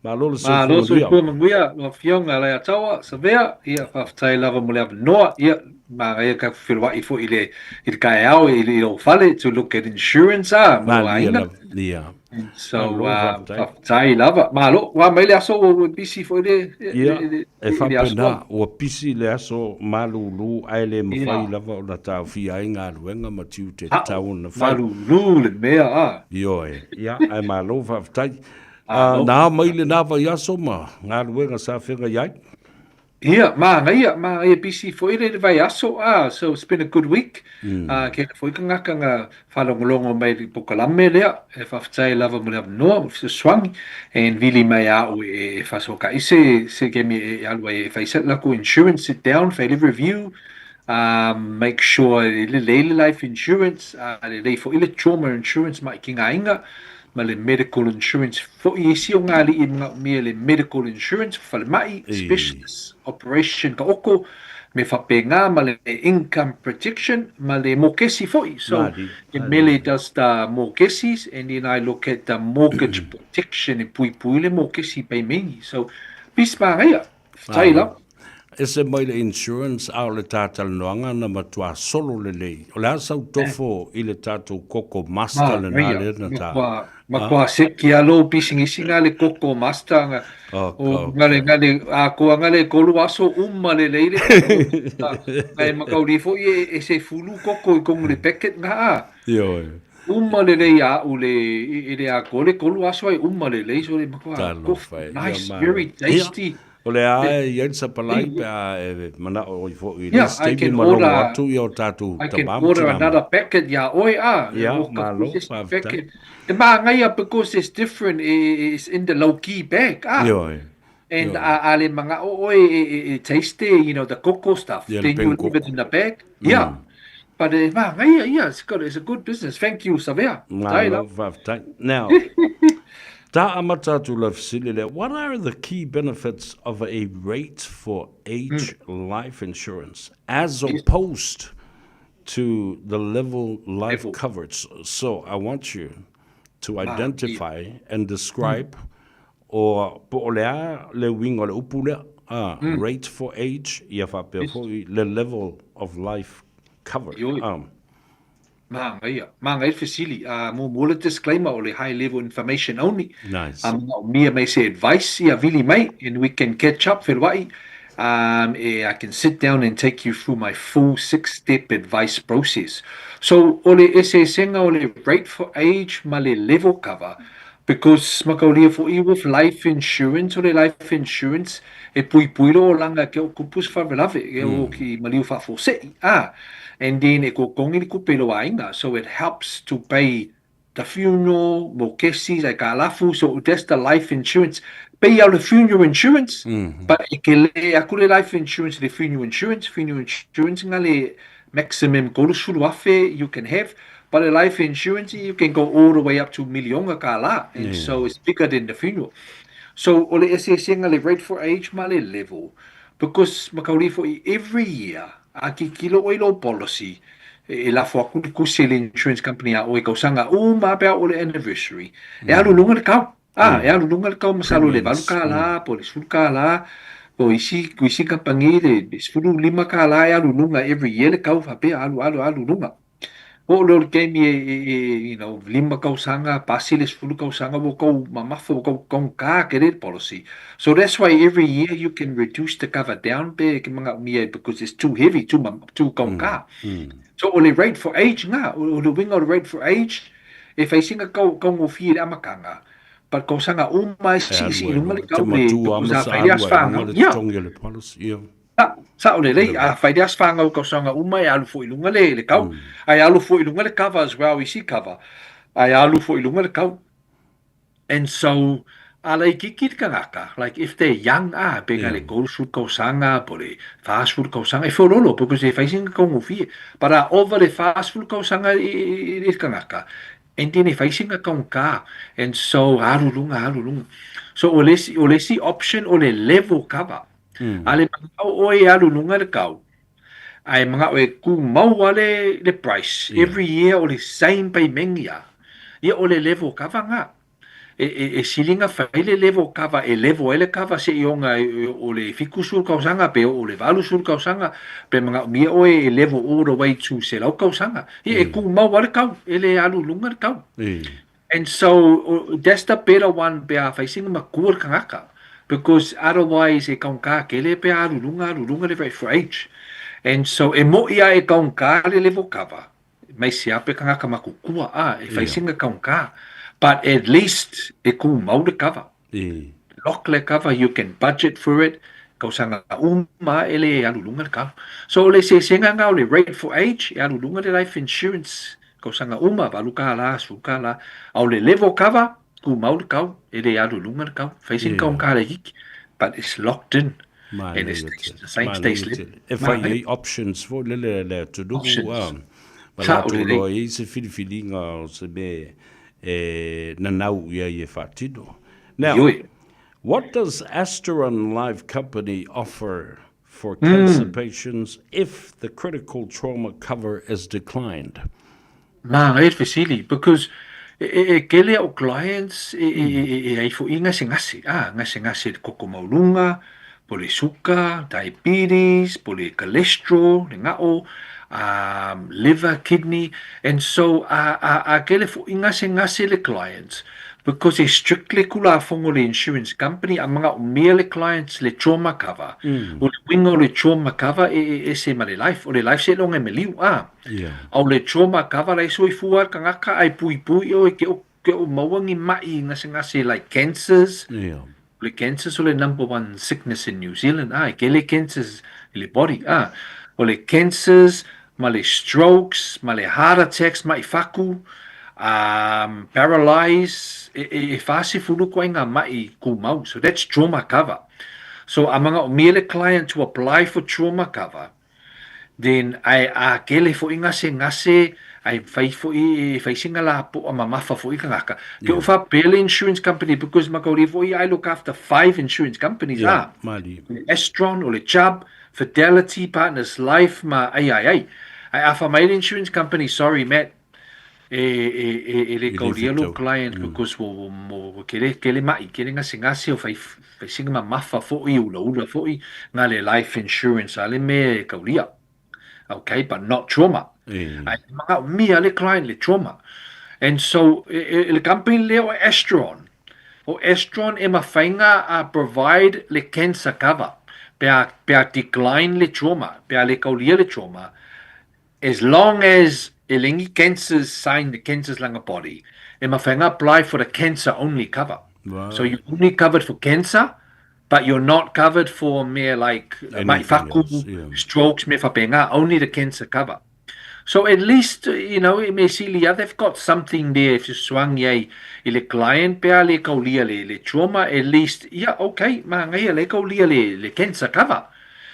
Malo le soifua Malo manuia. soifua manuia lau Afioga Leiataua Savea, ia faafetai lava mo le avanoa, ia manaia ka feloai foi i le i le taeao i lou fale to look at insurance a mo Malie aiga. lava, ia. And so Malo faafetai. faafetai lava. Malo, ua mai le aso ua busy foi le Ia, le le e le aso. faapena, ua pisi le aso malulu ae le mafai Ia. lava ona taofia ai galuega ma tiute Ao, tatau ona fai. malulu le mea a. Ioe, ia, ae malo faafetai. Na ao mai lena vaiaso ma galuega sa feagai ai. Ia, manaia, manaia busy foi le vaiaso, ah, so it's been a good week. Ah, kena foi kangaka nga whalongolongo mai le pokalame lea, e whawhetai lava mo le avanoa, mo le fesoasoani, and vili mai a au e e whasoka i se, se kemi e alu ai e whai se lako insurance, sit down, whai le review, um, make sure e lelei le life insurance, ah, lelei foi le trauma insurance mai ki ngā inga, ma le medical insurance foʻi isi o ngā aliʻi manaomia le medical insurance falemai, specialist operation ka oko, me faapena ma le income protection ma le mokesi foʻi. So e mele does the mokesis and then I look at the mortgage protection e puipui le mokesi payment. So peace manaia. Faafetai lava. Ese mai le insurance a o le tātalanoaga na matuā solo lelei. O le a sau tofo i le tātou koko master lenā Manaia, lea na tā. matua, matua seki a lou pisinisi nga le koko master nga o nga le nga le akoa nga le kolu aso uma lelei le koko master nga e makauli foi e, e se fulu koko i kongu le packet nga a. Ioe. Uma lelei a u le i le akoa le kolu aso ai uma lelei so le matua Talofa e, ia nice malo. very tasty. O le a e i ai le sapalai pe a e mana'o oi fo'i i le Yeah, isi I taimi can ma logo order atu ia o tātou I can tamā ma order tinā mai. another packet iā oe a, e Ia, walk malo, across this faafetai. packet. Te māngaia because it's different, it's in the low key bag a. Ioe, And ioe. a, a le manga'o oe e, e, e taste you know, the coco stuff, Ia, le then you peni leave it koko. in the bag. Yeah. But e māngaia, yeah, it's got, it's a good business. Thank you, Savea. Faafetai Malo, lava. faafetai. Now, Ta amata atu lau fesili lea, what are the key benefits of a rate for age life insurance as opposed to the level life coverage? So I want you to identify and describe or po o le a le uiga o le upu lea, rate for age, ia faapea foi le level of life cover. Māngaia. Māngaia le fesili. A muamua le disclaimer o le high level information only. Nice. A manaomia mai se advice ia vili mai and we can catch up felua'i um, e I can sit down and take you through my full 6 step advice process. So o le eseesega o le rate for age ma le level cover because makaulia fo'i with life insurance o le life insurance e puipui le olaga ke o kupu se faalavelave e o ki maliu faafuase'i a and then e kokogi le kupe i lou aiga so it helps to pay the funeral mokesi like kalafu so that's the life insurance pei o le funeral insurance but e kele aku le life insurance le funeral insurance funeral insurance nga le maximum 30,000 you can have but the life insurance you can go all the way up to milionga kālā and so it's bigger than the funeral so o le eseesega le rate for age ma le level because makauli fo'i every year a kikilo oi lou policy e lafo aku le kusi le insurance company a oi kausaga uma pe a o le anniversary e alu luga le kau a e alu luga le kau masalo le 8 kālā po o le 10 kālā po isi isi kamupani le 15 kālā e alu luga every year le kau faapea alu alu alu luga. O le o le taimi e, e, e you know, 5 kausaga, pasi le 10 kausaga, ua kou mamafa, ua kou kaugata ke le policy. So that's why every year you can reduce the cover down pe ke manaomia because it's too heavy, too, too kaugata. So o le rate for age ngā, o le uiga o le rate for age, e fai sina kau, kaugofie i le amataga, but kausaga uma e E siisii alu ai luga le luga. Te kau le, matua because ma a sa fai le alu aso ai luga whānau. le Yeah. totogi o le policy. Ia. Sa'o lelei, a fai le aso fanau kausaga uma e alu fo'i i luga le le kau. Ae alu fo'i i luga le cover as well, isi cover. Ae alu fo'i i luga le kau. And so, a laitiiti le tagata, like if they're young, a pe nga le 30 kausaga po o le 40 kausaga, e feoloolo because e fai sina kaugofie. But a ova le 40 kausaga i le tagata, and then e fai sina kaugata. And so, alu luga, alu luga. So, o le isi, o le isi option o le level cover. A le mana'o oe e alu luga le kau, ae mana'o e kumau lava le, le price every year o le same payment ia, ia o le level cover lena. E, e, e sili na fai le level cover, e level ai le cover seioga e oo i le 70 tausaga pe oo i le 80 tausaga, pe manaomia oe e level all the way to 100 tausaga. Ia, e tumau lava le kau, e le alu i luga le kau. And so, that's the better one pe a fai sina matua le tagata, because otherwise e kaunga tele pe a alu i luga, alu i luga le rate for age. And so, e mo'i lava e kaunga le level cover, mai se ape tagata matutua a e fai sina kaunga, but at least e tumau le cover. Lock le cover, you can budget for it, tausaga uma e le alu i luga le kau. So o le eseesega lena o le rate for age, e alu i luga le life insurance tausaga uma, $8, $10, a o le level cover, tumau le kau, e le alu i luga le kau. Fai sina kaunga laitiiti, but it's locked in. And it stays the same, stays level. E fai ai options foi lele a le atunuu a, ma latou iloa ai se filifiliga o se mea e nanau i ai e faatino. Now, what does Asteron Life Company offer for cancer patients if the critical trauma cover is declined? Māngai le fesili, because e tele au clients e ai foi gasegase, a, gasegase i le koko maualuga, po o le suka, diabetes, po o le cholesterol, le gao, liver, kidney, and so a tele foi gasegase le clients, because e strict le Tulafono le insurance company, a manaomia le clients le trauma cover, o le uiga o le trauma cover e ese ma le life, o le life seiloga e maliu, a. A o le trauma cover la e soifua le tagata ae puipui oe ke o ke o maua ni ma'i gasegase like cancers. O le cancers o le number one sickness in New Zealand a e tele cancers i le body a. O le cancers ma le strokes ma le heart attacks ma'i faku um paralyze e e e 40 ituaiga ma'i tumau. So that's trauma cover. So a manaomia le client to apply for trauma cover Then ae a kele foʻi gasegase ae fai foʻi e fai sina lapoa mamafa foʻi tagata. Ke o faapea le insurance company because makauli foʻi I look after five insurance companies a. O le Astron, o le Chubb, Fidelity, Partners Life ma AIA. Ae a fa mai le insurance company sorry Matt e e e e le kaulia lou client because ua ua kele kele maʻi kele gasegase o fai Fai sina mamafa foʻi, ulaula foʻi, na le life insurance a le mea e kaulia. Okay, but not trauma. Ae manaomia le client le trauma. And so, e, e, le company lea o Astron, o Astron e mafai na a provide le cancer cover, pe a, pe a decline le trauma, pe a le kaulia le trauma, as long as e le ni cancers sign the cancers lana body, e mafai na apply for the cancer only cover. So you're only covered for cancer, but you're not covered for mea like maʻi faku, strokes, mea faapena, only the cancer cover. So at least, you know, e mea sili ia, they've got something there e fesoasoani ai i le client pe a le kaulia le, le trauma, at least, ia, okay, manaia le kaulia le, le cancer cover.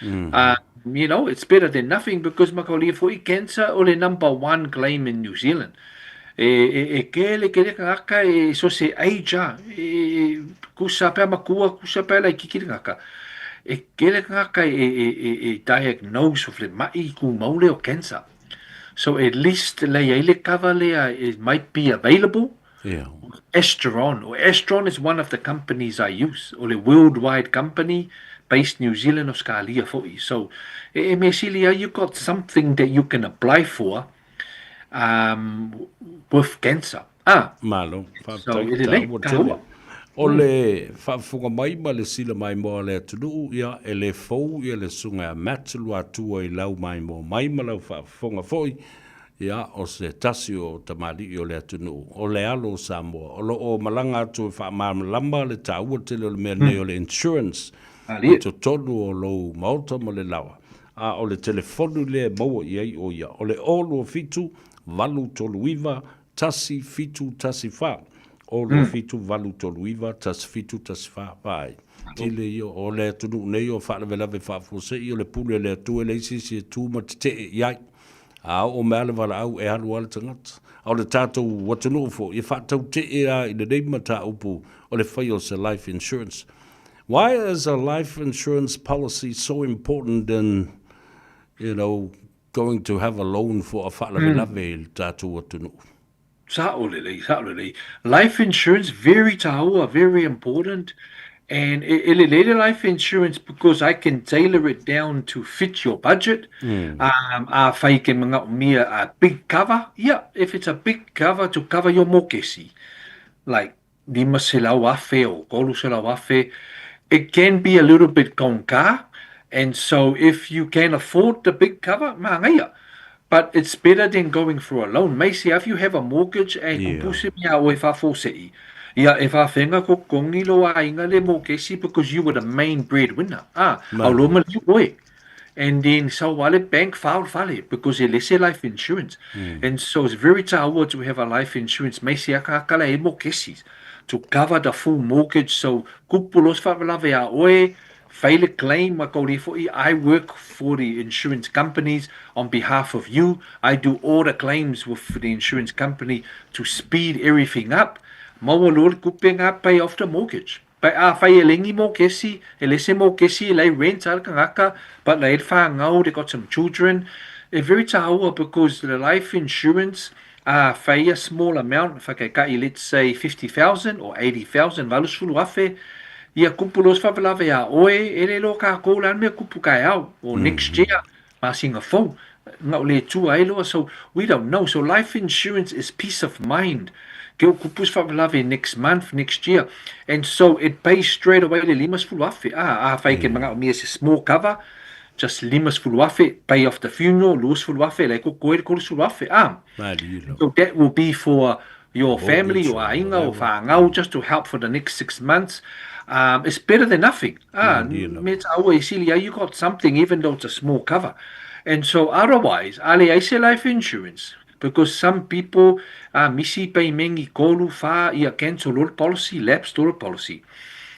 You know, it's better than nothing because makaulia foʻi cancer o le number one claim in New Zealand. E, e, e kele kele tagata e so se age a, e, e, kusa pea matua, kusa pea laitiiti le tagata. E kele tagata e, e, e, e diagnose with le maʻi tumau lea o cancer. So at least la i ai le cover lea it might be available. Astron, o Astron is one of the companies I use, o le worldwide company based New Zealand, Australia foʻi. So e, e mea sili ai, you got something that you can apply for um, with cancer. Ah. Malo, so, faafetai e lelei, taua tele. taua. O le faafofoga mai ma le sila maimoa o le atunuu, ia, e le fou ia le susuga ia Matt Luatua i lau maimoa mai ma lau faafofoga foi, Ia, o se tasi o tamalii o le atunuu, o le alo o Samoa, o lo o malaga atu e faamalamalama le taua tele o le mea nei o le insurance i totonu o lou maota ma le lawa. A o le telefonu lea e maua i ai o ia, o le 027 839 1714. 027 839 1714. Vaai. Tele ia o le atunuu nei o faalavelave faafuasei o le pule a le Atua e leai se isi e tu ma tetee i ai. A oo mai lava le valaau e alu lava le tagata. A o le tatou atunuu foi, e faatautee lava i lenei mataupu o le faia o se life insurance. Why is a life insurance policy so important in, you know, going to have a loan for a faalavelave i le tatou atunuu? Sa'o lelei, sa'o lelei. Life insurance, very tāua, very important. And e, e lelei le life insurance because I can tailor it down to fit your budget. Um, a whai ke manaomia a big cover, yeah, if it's a big cover to cover your mokesi, like 500,000 or 300,000, it can be a little bit gongā, and so if you can afford the big cover, māngaia. But it's better than going for a loan. Macy, if you have a mortgage e kupu se mea o e whawhōse'i, ia e whawhenga ko kongi lo aiga le mokesi because you were the main breadwinner. Ah, au lo maliu oe. And then so wale bank foul fale because e lese life insurance. And so it's very tāua to have a life insurance. Macy aka akala e mokesi to cover the full mortgage. So kupu los whawalave a oe, fail a claim ma kauri fo'i. I work for the insurance companies on behalf of you. I do all the claims with the insurance company to speed everything up. Maua loa le kupe ngā pay off the mortgage. But a whai e lengi mokesi, e lese mokesi, e lei rent a le kangaka, but lei whāngau, they got some children. E very tāua because the life insurance, a whai a small amount, whakaikai, let's say 50,000 or 80,000, valusulu afe, ia kupu los whawalave a oe, e le lo ka kou lan mea kupu kai au, or next year, masinga fou, ngau le tua e loa, so we don't know. So life insurance is peace of mind. Ke o kupu whawalave next month, next year. And so it pays straight away le lima sefulu afe. Ah, a whai ke manga o mia se small cover, just lima sefulu afe, pay off the funeral, lua sefulu afe, le ko koe le kolu sefulu afe. Ah, so that will be for your family, your aiga, or whāngau, just to help for the next 6 months. It's better than nothing. Ah, me tāua e sili, you got something even though it's a small cover. And so otherwise, ale ai se life insurance, because some people misi pei mengi kolu wha ia cancel all policy, lapse all policy.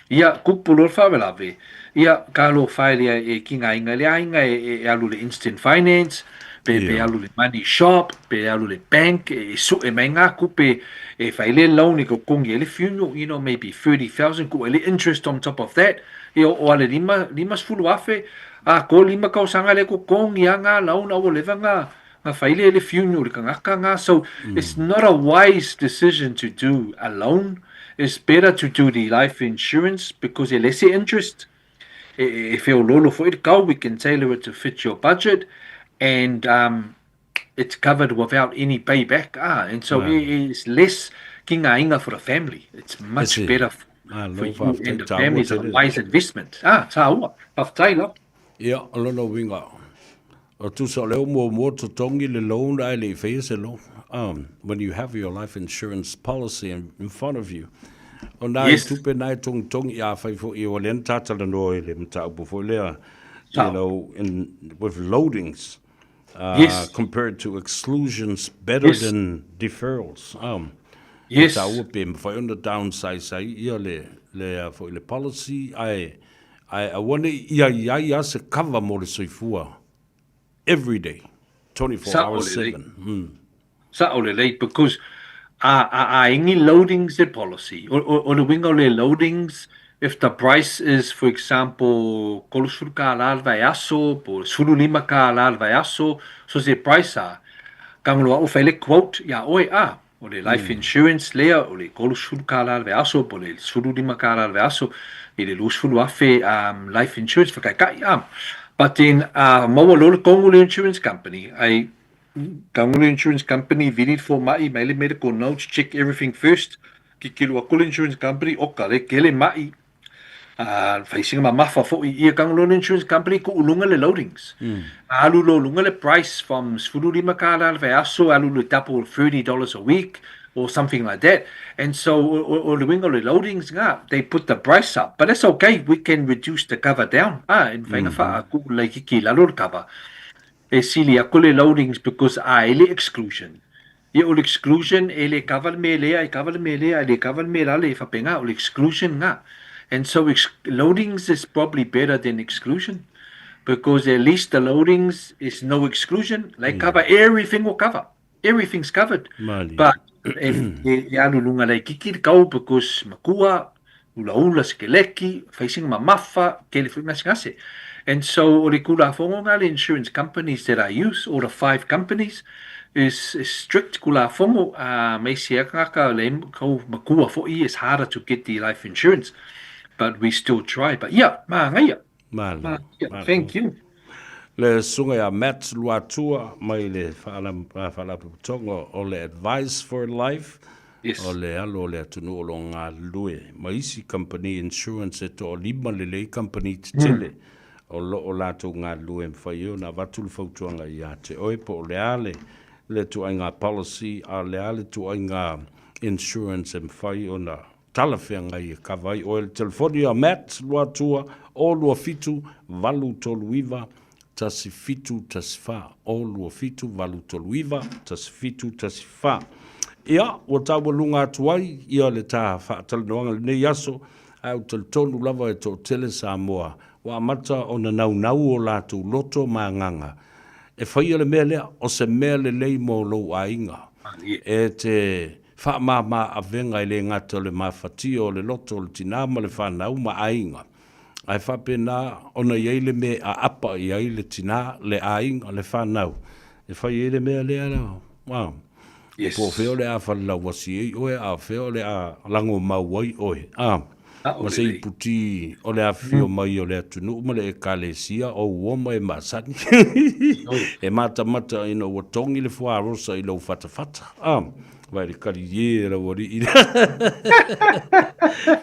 Ia kupu lo whawelave. Ia ka lo whaelia e ki ngā inga le ainga e, e alu le instant finance, pe alu le money shop, pe alu le bank, e su e mai ngā kupe e whaile loan e ko kongi e le funeral, maybe 30,000 ku e le interest on top of that. E o ale lima, lima sefulu afe, a ko lima kausanga le ko kongi a ngā loan a o leva ngā ngā whaile le funeral le kangaka ngā. So it's not a wise decision to do a loan. It's better to do the life insurance because e less interest. E, e whiololo for it go, we can tailor it to fit your budget and it's covered without any payback. Ah, and so it's less ki ngā inga for the family. It's much better for you and the family. It's a wise investment. Ah, tāua. Whawhtai la. Ia, o lona uiga, o tusa o lea ua muamua totogi le loan ae le i faia se loan. When you have your life insurance policy in, in front of you, o nā i tupe nā e togitogi afai foi ua lea na tatalanoa i le mataupu foi lea, in, with loadings, compared to exclusions better than deferrals. E taua pe mawhai ona downsize ai ia le, le, foi le policy, ae, ae aua nei ia i ai ia se cover mo le soifua every day, 24 Sa'o hours lelei. 7. Sa'o lelei, because a ingi loadings le policy. O le winga o le loadings, if the price is, for example, 30 ka la le vaiaso, po 15 ka la le vaiaso, so se price a, kangolo au fai le quote ia oe a, o le life insurance lea, o le 30 ka la le vaiaso, po le 15 ka la le vaiaso, i le 20 afe life insurance whakaikai a. But then, maua lo le kongu le insurance company, ai Kangulu Insurance Company, vili for mai, mai le medical notes, check everything first. Ki kilu aku le insurance company, o ka le kele mai. Whaisinga ma mafa fo i ia Kangulu Insurance Company ku ulunga le loadings. Alu lo lunga le price from sefulu lima ka la le aso, alu le double $30 a week or something like that. And so o le winga le loadings nga, they put the price up. But it's okay, we can reduce the cover down. Ah, in whainga wha ku le kiki lalo le cover. E sili aku le loadings because a ele exclusion. Ia o le exclusion e le cover le melea, e cover le melea, e le cover le melale e whapenga, o le exclusion nga. And so loadings is probably better than exclusion because at least the loadings is no exclusion. They cover everything will cover. Everything's covered. Mali. But if e alu lunga lei kiki le kau because makua, ula ula sekeleki, facing mamafa, ke le ngase. And so o le kula fongo ngā le insurance companies that I use, all the five companies, is is strict Kulafono me isi tagata le kau matua fo'i it's harder to get the life insurance but we still try but yeah māngaia Malo. Māngaia thank you. Le susuga ia Matt Luatua mai le Faalapotopotoga o le Advice for Life, Yes. o le alo o le atunuu o lo o galulue ma isi kamupani insurance e toalima lelei kamupani tetele o lo o latou galulue e mafai ai ona avatu le fautuaga ia te oe po o le a le le ituaiga policy a o le a le ituaiga insurance e mafai ona talafeagai e kava ai oe. Le telefoni a Matt Luatua, 0 2 7 8 3 9 1 7 1 4, 0 2 7 8 3 9 1 7 1 4. Ia, ua taualuga atu ai ia le ta faatalanoaga i lenei aso, ae ou te talitonu lava e toatele Samoa ua amata ona naunau o latou loto ma agaga e faia le mea lea, o se mea lelei mo lou aiga. E te faamama avega e le gata o le mafatia o le loto o le tinā ma le fanau ma aiga, ae faapena ona i ai le mea e aapa i ai le tinā, le aiga, le fanau, e fai ai le mea lea, a. Yes. Po o fea o le a falelauasi ai oe, a o fea o le a lagomau ai oe, a. Ma se iputi o le afifio mai o le atunuu ma le Ekalesia o uoma e masani. E matamata ina ua togi le fuarosa i lou fatafata, a. Vai le kali ie e lau alii.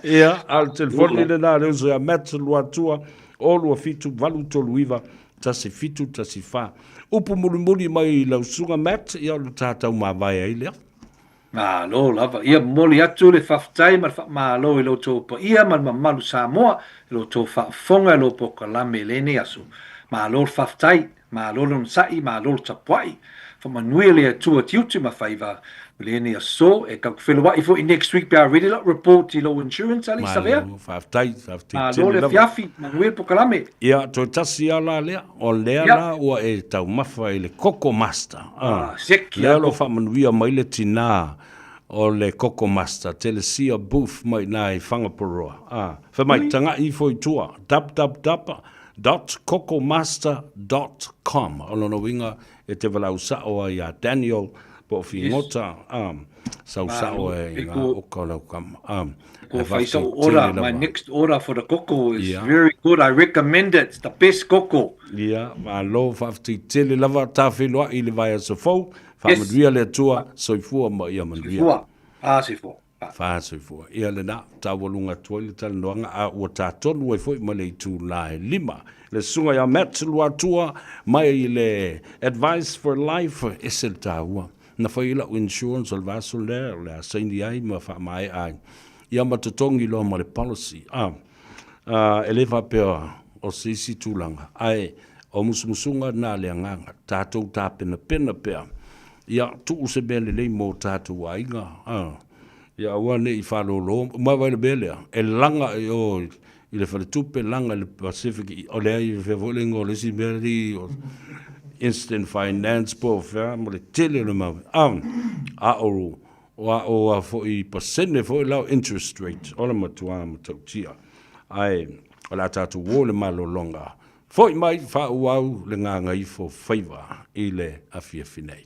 Ia, a o le telefoni lena a le uso ia Matt Luatua, 0 2 7 8 3 9 1 7 1 4. Upu mulimuli mai i lau susuga Matt, ia o le ta taumavae ai lea. Malo lava. Ia momoli atu le faafetai ma le faamalo i lo outou paia ma le mamalu Samoa i lo outou faafofoga i lo polokalame i lenei aso. Malo le faafetai, malo le onosai, malo le tapuai. Faamanuia le Atua tiute ma faiva i lenei aso. E tatou feloai foi next week pe a ready lau report i lou insurance alii Savea. Malo, faafetai, faafetai Malo tele le lava. afiafi, manuia le polokalame. Ia, toe tasi lava la lea, o lea la ua e taumafa i le Koko Master. Ah, seki Lea a o lo o koko. faamanuia mai le tinā o le Koko Master, Telesia Booth mai i i Whangaporoa. Ah, fai mai, taga'i ifo i tua, www.kokomaster.com. O lona uiga e te valaau sa'o ai iā Daniel po o Figota, sau sa'o Malo. ai E i ngā ko oka o lau kama. Ko Ae whai faafetai sau order, tele my lava. next order for the koko is very good. I recommend it. It's the best koko. Ia, malo, faafetai tele lava, tafeiloai i le vaiaso fou, faamanuia le Atua, soifua ma ia manuia. Soifua. Ah, soifua. Fā soifua. Ia lenā, taualuga atu ai le talanoaga, a ua tatonu ai foi ma le itulā e 5. Le susuga ia Matt Luatua mai i le Advice for Life, ese le taua. Na fai ai lau insurance o le vaiaso lea, o le a saini ai ma faamaea ai. Ia ma totogi loa ma le policy. A, e le faapea o se isi tulaga, ae o musumusuga na le agaga, tatou tapenapena pea. Ia, tuu se mea lelei mo tatou aiga. A, ia aua ne'i faalōlō, ma vaai le mea lea, e laga i o i le faletupe, laga i le Pacific, o leai e fea foi le igoa o le isi mea alii o Instant Finance po o fea ma le tele o le mau. A, a o o a o a foi pasene foi la o interest rate, o le matuā matautia. Ae o le a tatou uō le malologa. Fo'i mai faaauau le gagaifo faiva i le afiafi nei.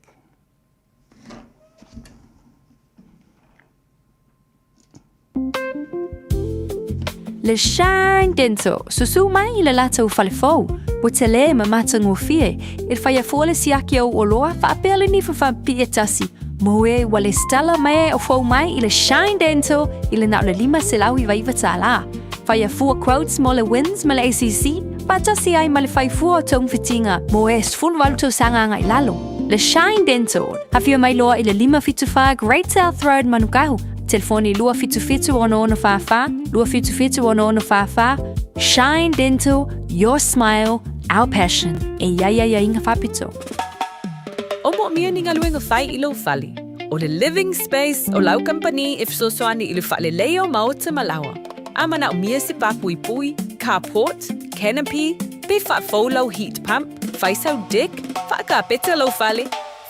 Le Shine Dental, susu mai i le latou fale fou, ua tele ma matagofie, e faia fua le siaki o ou oloa faapea le nifa faapipii e tasi, mo e ua lesitala mai e o fou mai i le Shine Dental i le na o le $599 tālā. Faia fua quotes mo le WINZ ma le ACC, faatasi ai ma le fai fua o togafitiga mo e 18 tausaga agai i lalo. Le Shine Dental, afio mai loa i le 574 Great South Road Manukau, telefoni 277 6644, 277 6644. Shine Dental, your smile, our passion. E i ai aiaiga faapito. O moomia ni galuega fai i lou fale. O le Living Space o lau kamupani e fesoasoani i le faaleleia o maota ma laoa. A manaomia se papuipui, carport, canopy, pe faafou lau heat pump, fai sau deck, faakapeta lou fale,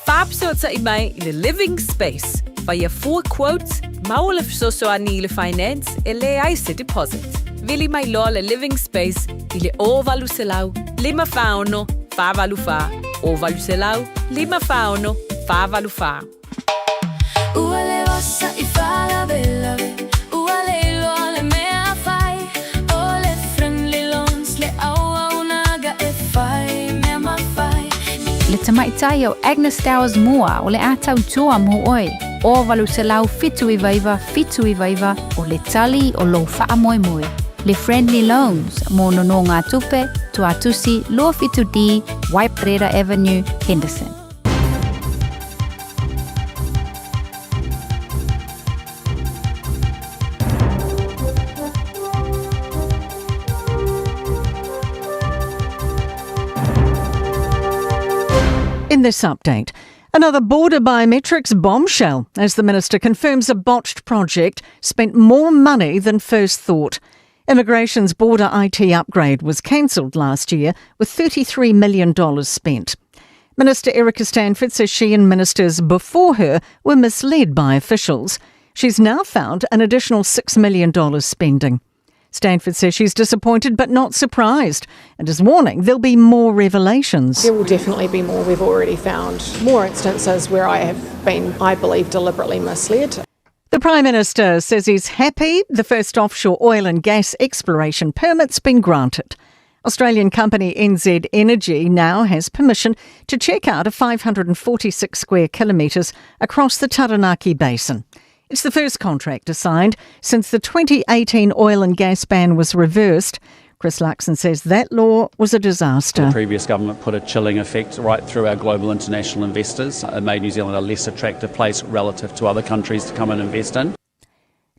faafesootai mai i le Living Space. Faia fua quotes, maua le fesoasoani i le finance e leai se deposit. Vili mai loa le Living Space i le 0800 546 484, 0800 546. 484. Ua le osa i faalavelave, ua le iloa le mea fai, o le Friendly Loans le auaunaga e fai mea mafai. Le tamaitai o Agnes Towers Moore o le a tautua mo oe. O 800 799 79 o le tali o lou faamoemoe. Le Friendly Loans mo nonogatupe, Tuatusi 27D, Waiparera Avenue, Henderson. In this update, another border biometrics bombshell as the minister confirms a botched project spent more money than first thought. Immigration's border IT upgrade was cancelled last year with $33 million spent. Minister Erica Stanford says she and ministers before her were misled by officials. She's now found an additional $6 million spending. Stanford says she's disappointed but not surprised and is warning there'll be more revelations. There will definitely be more. We've already found more instances where I have been, I believe, deliberately misled. The Prime Minister says he's happy the first offshore oil and gas exploration permit's been granted. Australian company NZ Energy now has permission to check out a 546 square kilometres across the Taranaki Basin. It's the first contract assigned since the 2018 oil and gas ban was reversed. Chris Luxon says that law was a disaster. The previous government put a chilling effect right through our global international investors. It made New Zealand a less attractive place relative to other countries to come and invest in.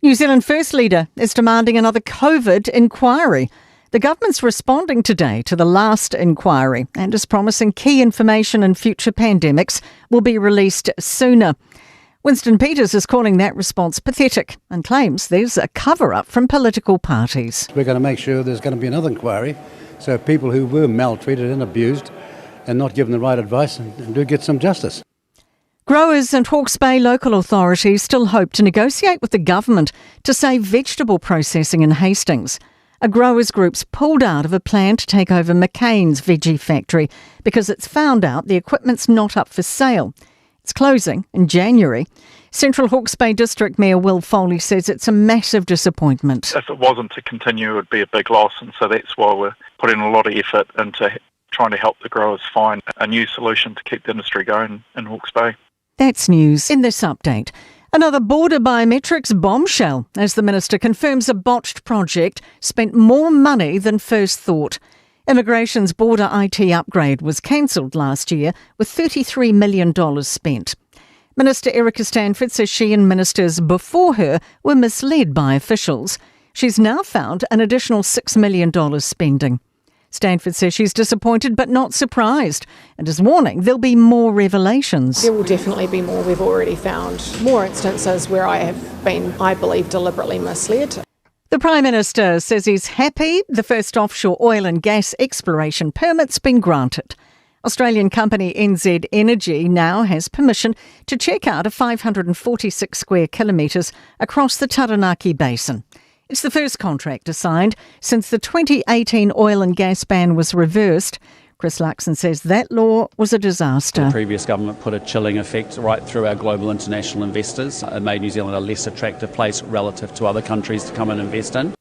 New Zealand First Leader is demanding another COVID inquiry. The government's responding today to the last inquiry and is promising key information in future pandemics will be released sooner. Winston Peters is calling that response pathetic and claims there's a cover-up from political parties. We're going to make sure there's going to be another inquiry so people who were maltreated and abused and not given the right advice and do get some justice. Growers and Hawke's Bay local authorities still hope to negotiate with the government to save vegetable processing in Hastings. A growers group's pulled out of a plan to take over McCain's veggie factory because it's found out the equipment's not up for sale. It's closing in January. Central Hawke's Bay District Mayor Will Foley says it's a massive disappointment. If it wasn't to continue, it would be a big loss, and so that's why we're putting a lot of effort into trying to help the growers find a new solution to keep the industry going in Hawke's Bay. That's news in this update. Another border biometrics bombshell as the minister confirms a botched project spent more money than first thought. Immigration's border IT upgrade was cancelled last year with $33 million spent. Minister Erica Stanford says she and ministers before her were misled by officials. She's now found an additional $6 million spending. Stanford says she's disappointed but not surprised and is warning there'll be more revelations. There will definitely be more. We've already found more instances where I have been, I believe, deliberately misled. The Prime Minister says he's happy the first offshore oil and gas exploration permit's been granted. Australian company NZ Energy now has permission to check out a 546 square kilometres across the Taranaki Basin. It's the first contract assigned since the 2018 oil and gas ban was reversed. Chris Luxon says that law was a disaster. The previous government put a chilling effect right through our global international investors. It made New Zealand a less attractive place relative to other countries to come and invest in.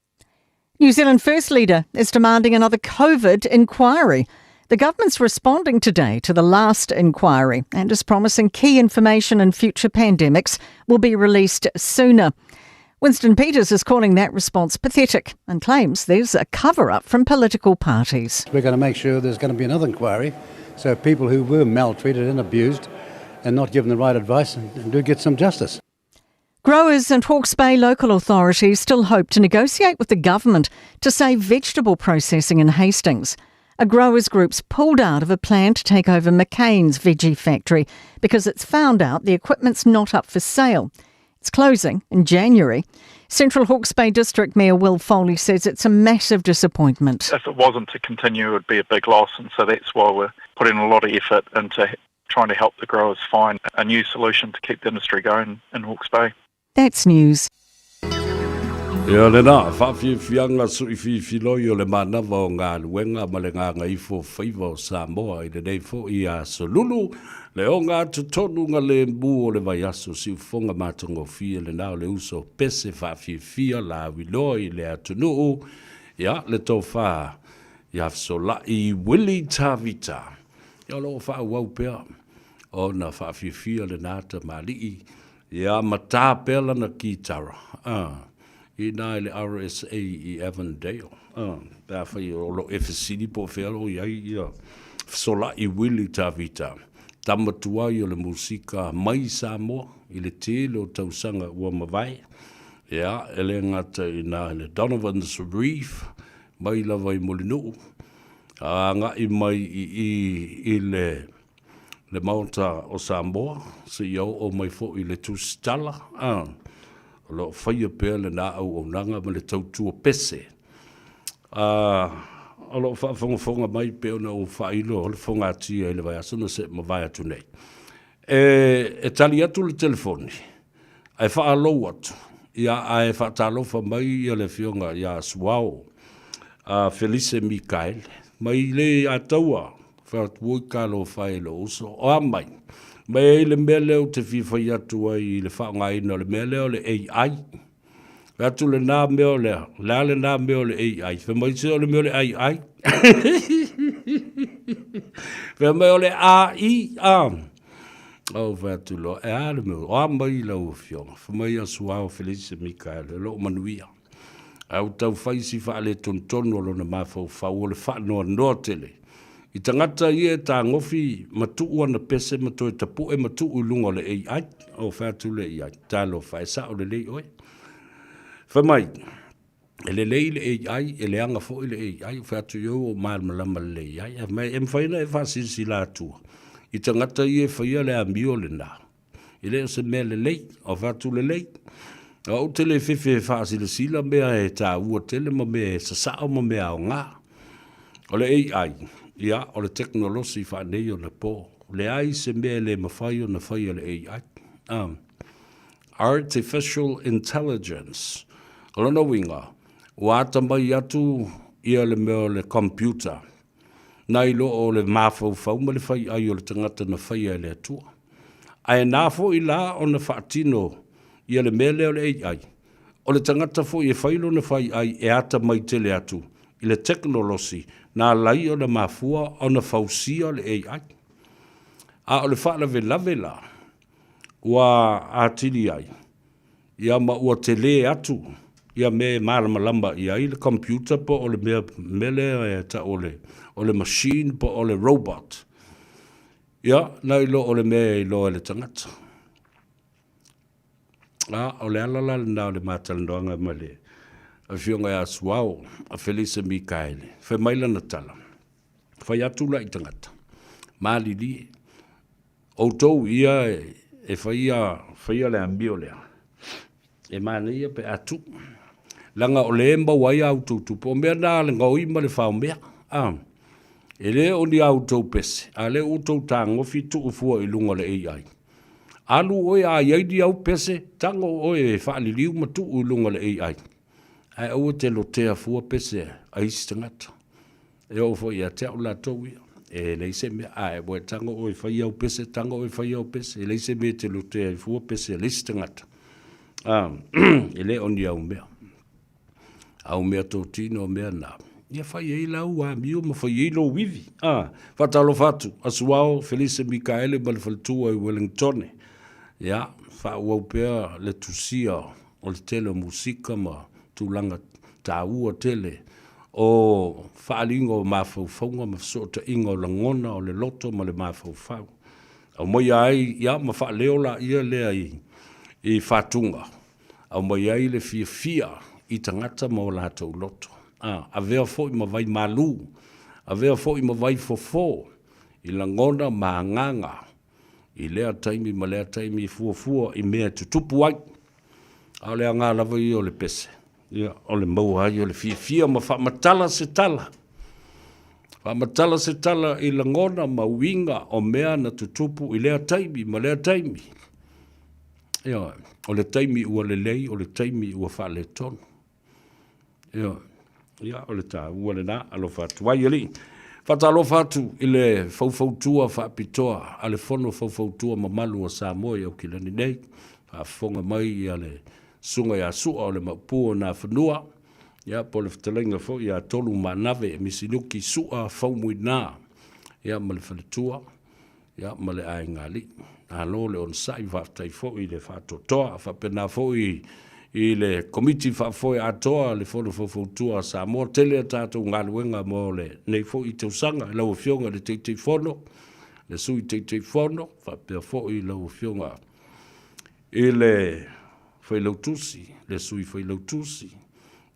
New Zealand First Leader is demanding another COVID inquiry. The government's responding today to the last inquiry and is promising key information in future pandemics will be released sooner. Winston Peters is calling that response pathetic and claims there's a cover-up from political parties. We're going to make sure there's going to be another inquiry so people who were maltreated and abused and not given the right advice and do get some justice. Growers and Hawke's Bay local authorities still hope to negotiate with the government to save vegetable processing in Hastings. A growers group's pulled out of a plan to take over McCain's veggie factory because it's found out the equipment's not up for sale. It's closing in January. Central Hawke's Bay District Mayor Will Foley says it's a massive disappointment. If it wasn't to continue, it would be a big loss, and so that's why we're putting a lot of effort into trying to help the growers find a new solution to keep the industry going in Hawke's Bay. That's news. Ia lena, faafiafiaga suifiifiloi o le manava o galuega ma le gagaifo faiva o Samoa i lenei foi aso lulu, le ogatotonu galemu o le vaiaso siufofoga matagofie lena o le uso pese faafiafia lauiloa i le atunuu, ia le tofa ia Fesolai Willie Tavita. Ia o lo o faaauau pea ona faafiafia lena tamalii Ia ma ta pea lana kitara i ina i le RSA i Avondale pe afai o lo o e fesili po o fea o lo o i ai ia Fesolai Willie Tavita, tama tuai o le musika mai Samoa i le tele o tausaga ua mavae. Ia, e le gata i ina i le Donovan's Reef mai lava i Mulinuu a agai mai i i i le le Maota o Samoa, seia oo mai foi i le Tusitala, a, o lo o faia pea lena auaunaga ma le tautua pese. A, o lo o faafogafoga mai pei ona ou faailo le fogatia i le vaiaso na se i mavae atu nei. E, e tali atu le telefoni, ae faalou atu, ia, ae faatalofa mai ia le Afioga ia Suao a Felise Mikaele, mai le Ataua, fai atu, Oi talofa e lou uso, o a mai? Ma e i ai le mea lea ou te fia fai atu ai i le faaaogaina o le mea lea o le AI. Fai atu lena mea o le a? O le a lena mea o le AI? Fai mai, se o le mea o le AI. Fai mai o le AI, a. Ou fai atu loa, e a le mea, o a mai lau afioga? Fai mai a Suao Felise Mikaele, o loo manuia. Ae ua tau fai si faaletonutonu o lona mafaufau o le faanoanoa tele i tagata ia e tagofi ma tuu ana pese ma toe tapue ma tuu i luga o le AI. Ou fai atu lea i ai, talofa, e sao lelei oe. Fai mai, e lelei le AI, e leaga foi le AI. Ou fai atu, ioe ua ou malamalama lelei i ai. Ae fai mai, e mafai ona e faasilasila atua i tagata ia e faia le amio lena, e le o se mea lelei. Ou fai atu, lelei. Ou te le fefe e faasilasila mea e taua tele ma mea e sasao ma mea aoga. O le AI, ia, o le tekonolosi faaneionapo. Leai se mea e le mafai ona faia e le AI. Artificial Intelligence. O lona uiga, ua atamai atu ia le mea o le computer, nai lo o le mafaufau ma le faiai o le tagata na faia e le Atua. Ae na foi la ona faatino ia le mea lea o le AI, o le tagata foi e fai lona faiai e atamai tele atu i le tekonolosi na ala ai ona mafua ona fausia le AI. A o le faalavelave la, ua atili ai, ia ma ua tele atu ia mea e malamalama i ai le computer po o le mea, mea lea e tau o le, o le machine po o le robot. Ia, nai lo o le mea e iloa e le tagata. A, o le ala la lena o le ma talanoaga ma le Afioga ia Suao a Felise Mikaele, fai mai lana tala, fai atu la i tagata, malilie, Outou ia e faia, faia le amio lea, e manaia pe a tuu, leaga o lea e maua ai a outou tupe. O mea na a le gaoi ma le faomea, a. E le o ni a outou pese, a o lea ua outou tagofi tuu fua i luga o le AI. Alu oe a i ai ni au pese, tago oe e faaliliu ma tuu i luga o le AI, ae aua e te lotea fua pese a isi tagata. E oo foi ia te au latou ia, e leai se mea, ae ua e tago oe e fai au pese, tago oe e fai au pese, e leai se mea e te lotea ai fua pese a le isi tagata. A, e le o ni au mea. Au mea totino mea na. Ia fai ai lau amio ma fai ai lou ivi. A, faatalofa atu, Asuao Felise Mikaele ma le faletua i Wellingtone. Ia, faaauau pea le tusia o le tele o musika ma tulaga taua tele o faaaliga o mafaufauga ma fesootaiga o lagona o le loto ma le mafaufau. Aumaia ai, ia, ma faaleo laia lea i, i fatuga, aumai ai le fiafia i tagata ma o latou loto. A, avea foi ma vai malu, avea foi ma vai fofo i lagona ma agaga i lea taimi ma lea taimi e fuafua i mea e tutupu ai. A o le aoga lava ia o le pese, ia, o le maua ai o le fiafia ma faamatala se tala. Faamatala se tala i lagona ma uiga o mea na tutupu i lea taimi ma lea taimi. Ioe, o le taimi ua lelei, o le taimi ua faaletonu. Ioe. Ia, o le taua lena, alofa atu ai alii. Faatalofa atu i le faufautua faapitoa a le Fono Faufautua Mamalu o Samoa i Aukilani nei, faafofoga mai ia le Susuga ia Sua o le Maopu o Nafanua, ia po o le fetalaiga foi ia Tolu Manave Misiluki Sua Faumuina, ia ma le faletua, ia ma le aiga alii. Malo le onosai, faafetai foi i le faatoatoa. Faapena foi i le Komiti Faafoe Atoa a le Fono Faufautua a Samoa, tele a tatou galuega mo lenei foi tausaga. I lau Afioga i le Taitaifono, le Sui Taitaifono, faapea foi lau Afioga i le Failautusi, le Sui Failautusi,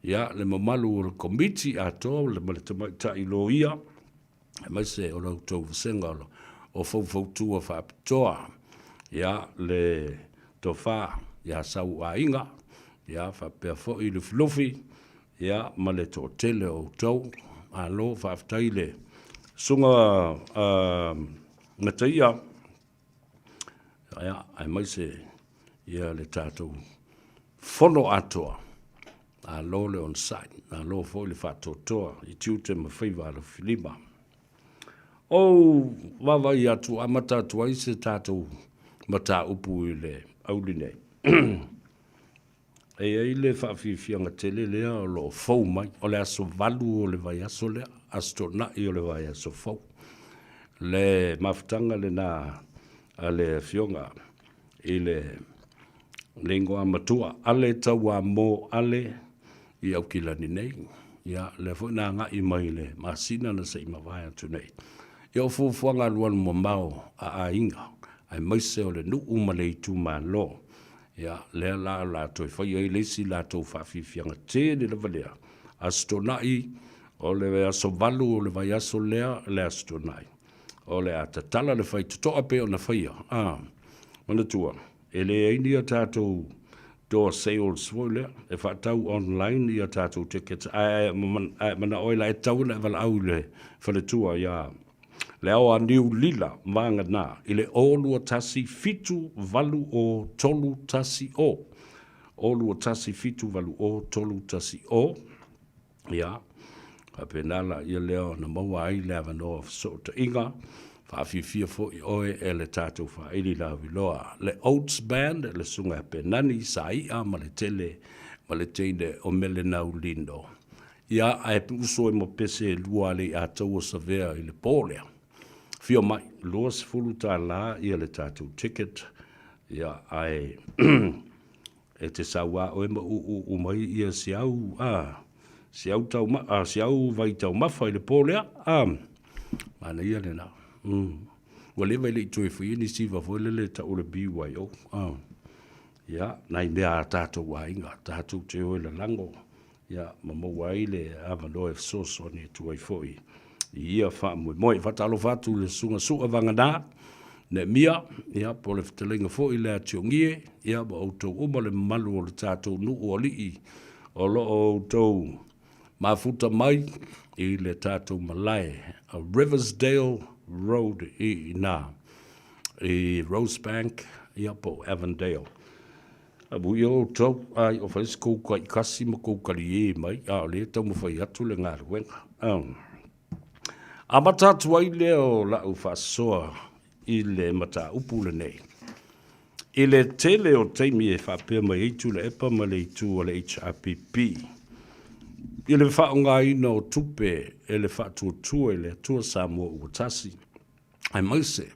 ia le mamalu o le Komiti Atoa ma le Tamaitai Loia, aemaise o la outou vasega o faufautua faapitoa, ia, le tofa ia Sauaiga, ia, faapea foi Lufilufi, ia, ma le toatele o outou. Malo faafetai le susuga Mataia, ia, aemaise ia le tatou fono atoa. Malo le onosai, malo foi le faatoatoa i tiute ma faiva alofilima. Ou vaavaai atu, amata atu ai se tatou mataupu i le auli nei. E i ai le faafiafiaga tele lea o lo o fou mai, o le aso 8 o le vaiaso lea, Aso Toonai o le vaiaso fou. Le mafutaga lena a le Afioga i le igoa matua Ale Tauamo Ale i Aukilani nei. Ia, lea foi na agai mai i le masina na se i mavae atu nei. Ia, o fuafuaga alualu mamao a aiga, aemaise o le nuu ma le itumalo. Ia, lea la o le a toe fai ai le isi latou faafiafiaga tele lava lea. Aso Toonai, o le aso 8 o le vaiaso lea, le Aso Toonai. O le a tatala le faitotoa pei ona faia. A, manatua, e leai ni a tatou door sales foi lea, e faatau online ia tatou tickets, ae manao ai la e tatau ona e valaau i le faletua ia Le Ao a Niu Lila Vagana i le 0 2 1 7 8 0 3 1 0, 0 2 1 7 8 0 3 1 0. Ia, faapena laia lea ona maua ai le avanoa o fesootaiga, faafiafia foi oe e le tatou faaili lauiloa. Le Oats Band, le Susuga ia Penani Sai'a ma le tele ma le teine o Melenaulino. Ia, ae uso ai ma pese e lua a Lei'ataua Savea i le po lea. Afio mai, $20 ia le tatou ticket, ia, ae E te sau a oe ma uu mai ia si au, a, si au tauma, a, si au vai taumafa i le po lea, a, manaia lena. Ua leva e le i toe faia ni siva foi lele tau o le BYO, a, ia, nai mea a tatou aiga, tatou te o e lalago, ia, ma maua ai le avanoa e fesoasoani atu ai foi i ia faamoemoe. Faatalofa atu i le Susuga Su'a Vagana Neemia, ia, po o le fetalaiga foi lea a Tiogie, ia, ma outou uma le mamalu o le tatou nuu o alii o lo o outou mafuta mai i le tatou malae a Riversdale Road i ina i Rosebank, ia, po o Avondale. Amuia outou, ai o fai se kou kaikasi ma kou kaliē mai, a o lea e taumafai atu le galuega. Amata atu ai lea o la'u faasoa i le mataupu lenei. I le tele o taimi e faapea mai ai Tuilaepa ma le itu a le HRPP i le faaaogaina o tupe e le Faatuatua i le Atua Samoa Ua Tasi, aemaise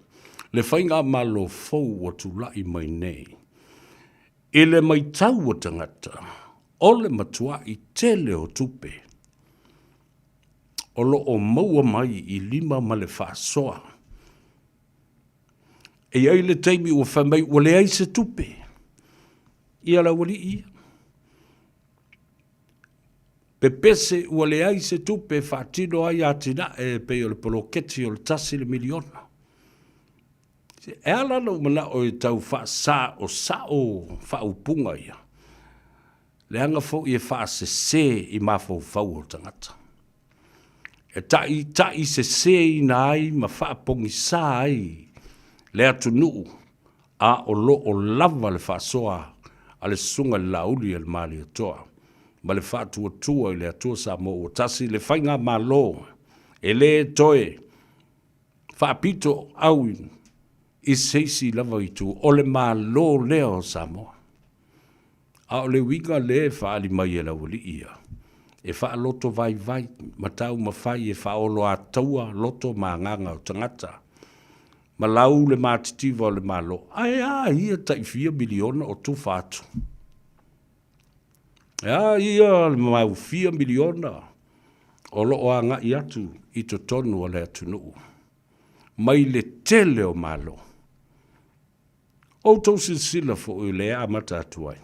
le faigamalo fou ua tulai mai nei. I le matau a tagata, o le matua'i tele o tupe o lo o maua mai i lima ma le faasoa. E i ai le taimi ua fai mai ua leai se tupe ia le aualii ia. Pepese ua leai se tupe e faatino ai atinae e pei o le poloketi o le $1 miliona. E ala lou manao e tau faasaosao faaupuga ia, leaga foi e faasese i mafaufau o tagata. E taitaiseseina ai ma faapogisā ai le atunuu a o lo o lava le faasoa a le Susuga i le Laauli a le Malietoa. ma le Faatuatua i le Atua Samoa ua Tasi, le Faigamalo e le toe faapito au i se isi lava itu, o le Malo lea o Samoa. A o le uiga lea e faaali mai e le aualii ia, e faaloto vaivai ma taumafai e faaoloataua loto ma agaga o tagata, ma lau le matitiva o le Malo, ae a ia tai fia miliona o tufa atu? E a ia le mau fia miliona o lo o agai atu i totonu o le atunuu mai le tele o Malo? Outou silasila foi o lea e amata atu ai.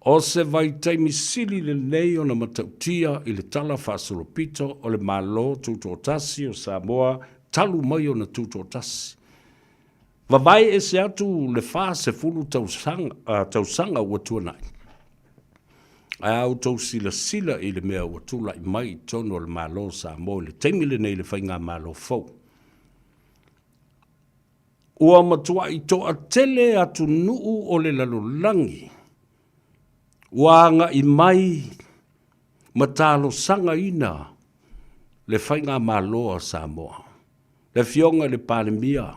O se vaitaimi sili lenei ona matautia i le Tala Faasolopito o le Malo Tutoatasi o Samoa talu mai ona tutoatasi. Vavae ese atu le 40 tausaga, tausaga ua tuanai. Ae a outou silasila i le mea ua tulai mai i totonu o le Malo o Samoa i le taimi lenei i le Faigamalo fou, Ua matuai toatele atunuu o le lalolagi ua agai mai ma talosagaina le Faigamalo a Samoa, le Afioga i le Palemia,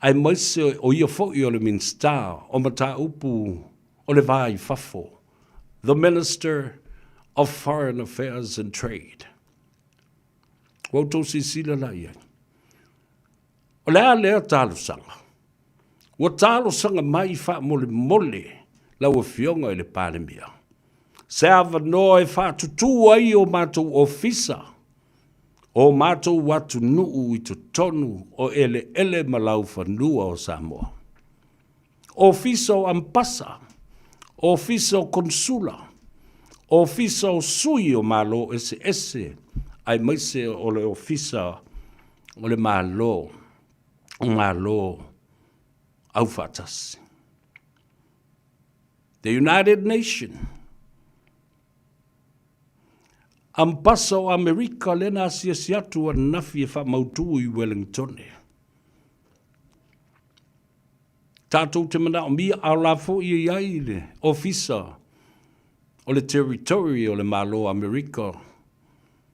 aemaise o ia foi o le Minisita o Mataupu o le Va i Fafo, the Minister of Foreign Affairs and Trade. Ua outou silasila la i ai. O le a lea talosaga? Ua talosaga mai faamolemole lau Afioga i le Palemia se avanoa e faatutū ai o matou ofisa o matou atunuu i totonu o eleele ma laufanua o Samoa. Ofisa o Ampasa, Ofisa o Konesula, Ofisa o Sui o Malo eseese aemaise o le Ofisa o le Malo o Malo Aufaatasi. The United Nation, Ampasa o Amerika lea na asiasi atu ananafi e faamautu i Wellingtone. Tatou te manaomia a o la foi e i ai le Ofisa o le Territory o le Malo o Amerika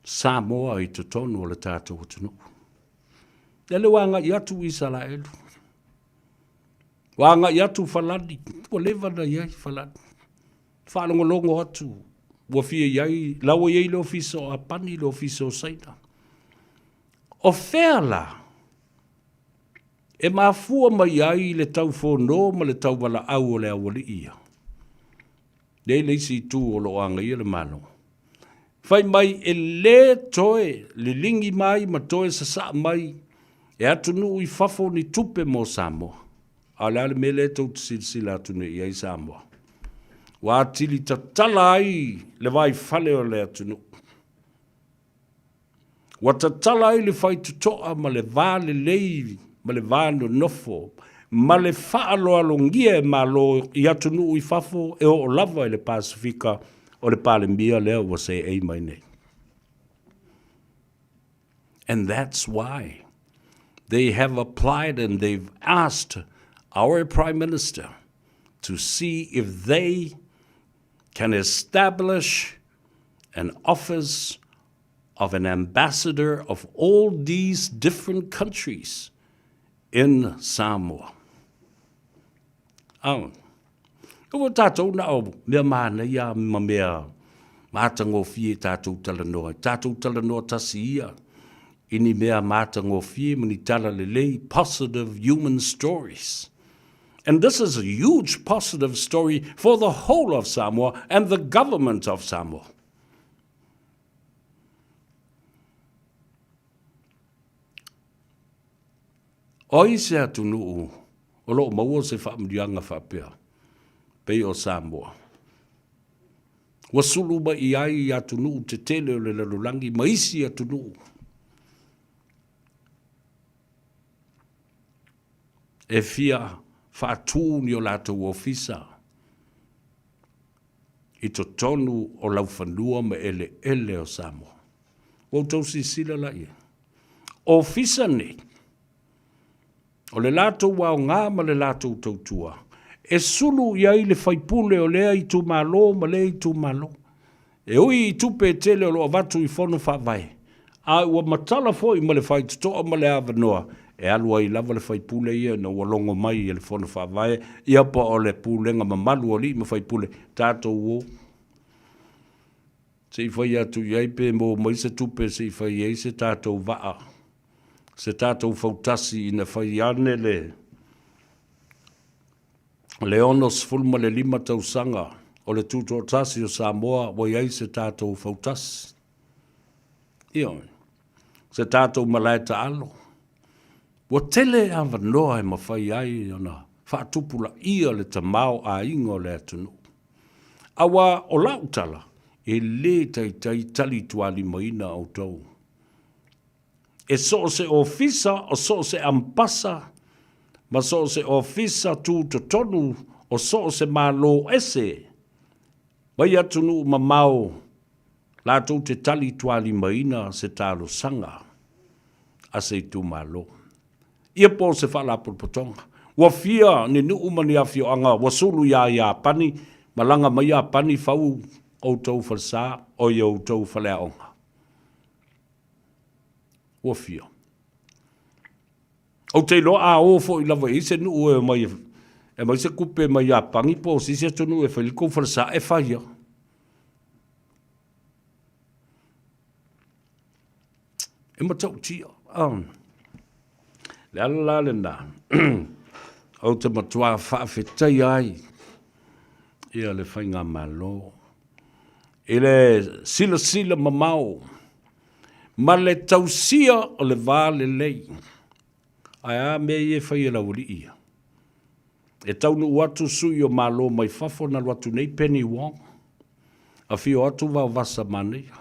Samoa i totonu o le tatou atunuu. Lele ua agai atu Isaraelu, ua agai atu Falani, ua leva ona i ai Falani. Faalogologo atu ua fia i ai, la ua i ai le Ofisa o Apani, le Ofisa o Saina. O fea la E mafua mai ai le taufono ma le tauvalaau o le aualii ia. Lea i le isi itu o lo o agaia le Malo. Fai mai e le toe liligi mai ma toe sasaa mai e atunuu i fafo ni tupe mo Samoa. A o le a le mea lea tou te silasila atu nei i ai Samoa? Ua atili tatala ai le vaifale o le atunuu. Ua tatala ai le faitotoa ma le va lelei ma le va nonofo ma le faaaloalogia e Malo i atunuu i fafo e oo lava i le Pasefika o le Palemia lea ua seei mai nei. And that's why they have applied and they've asked our Prime Minister to see if they can establish an office of an ambassador of all these different countries in Samoa. Ao. Ua tātou na o mea mānaia ma mea mātagofie tātou talanoa. Tātou talanoa tasi ia i ni mea mātagofie ma ni tala lelei, positive human stories. And this is a huge positive story for the whole of Samoa and the government of Samoa. O ai se atunuu o lo o maua se faamanuiaga faapea, pei o Samoa? Ua sulu mai i ai atunuu tetele o le lalolagi ma isi atunuu. E fia faatū ni o latou ofisa i totonu o laufanua ma eleele o Samoa. Ua outou silasila la i ai? Ofisa nei, o le latou aoga ma le latou tautua, e sulu i ai le faipule o lea itumalo ma lea itumalo. E ui i tupe e tele o lo o avatu i fono faavae, a ua matala foi ma le faitotoa ma le avanoa e alu ai lava le faipule ia ina ua logo mai e le fono faavae, ia po o le pulega mamalu o alii ma faipule, tatou o se i fai atu i ai pe maua mai se tupe se i fai ai se tatou vaa, se tatou fautasi ina fai ane le le 65 tausaga o le Tutoatasi o Samoa ua i ai se tatou fautasi. Ioe. Se tatou malae taalo. Ua tele avanoa e mafai ai ona faatupulaia le tamaoaiga o le atunuu. Aua o lau tala, e le taitai talitualimaina outou. E so o se ofisa, o so o se ampasa, ma so o se ofisa tutotonu o so o se Malo ese mai atunuu mamao latou te talitualimaina se talosaga a se itumalo. Ia po o se faalapotopotoga. Ua fia ni nuu ma ni afioaga ua sulu iā Iapani, malaga mai Iapani fau outou falesa, oi outou faleaoga. Ua fia. Ou te iloa a o foi lava i ai se nuu e omai e aumai se kupe mai Iapani po o se isi atunuu e fai le tou falesa, e fai lava. E matautia. Le ala la lena, ou te matua faafetaia ai ia le Faigamalo i le silasila mamao ma le tausia o le va lelei. Ae a mea ia e fai e le aualii ia? E taunuu atu sui o Malo mai fafo na alu atu nei Penny Wong, afio atu Vaovasa Manaia,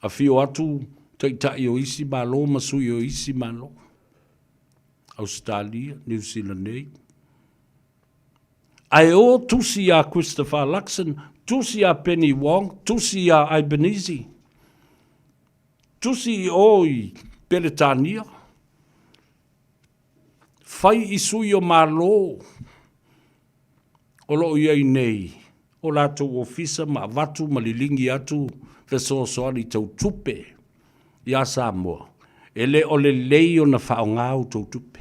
afio atu taitai o isi Malo ma sui o isi Malo, Ausetalia, Niu Sila nei. Ae o tusi iā Christopher Luxon, tusi iā Penny Wong, tusi iā Albanese, tusi i o i Peretania, fai i sui o Malo o lo o i ai nei o latou ofisa ma avatu ma liligi atu fesoasoani tau tupe iā Samoa, e le o lelei ona faaaoga outou tupe.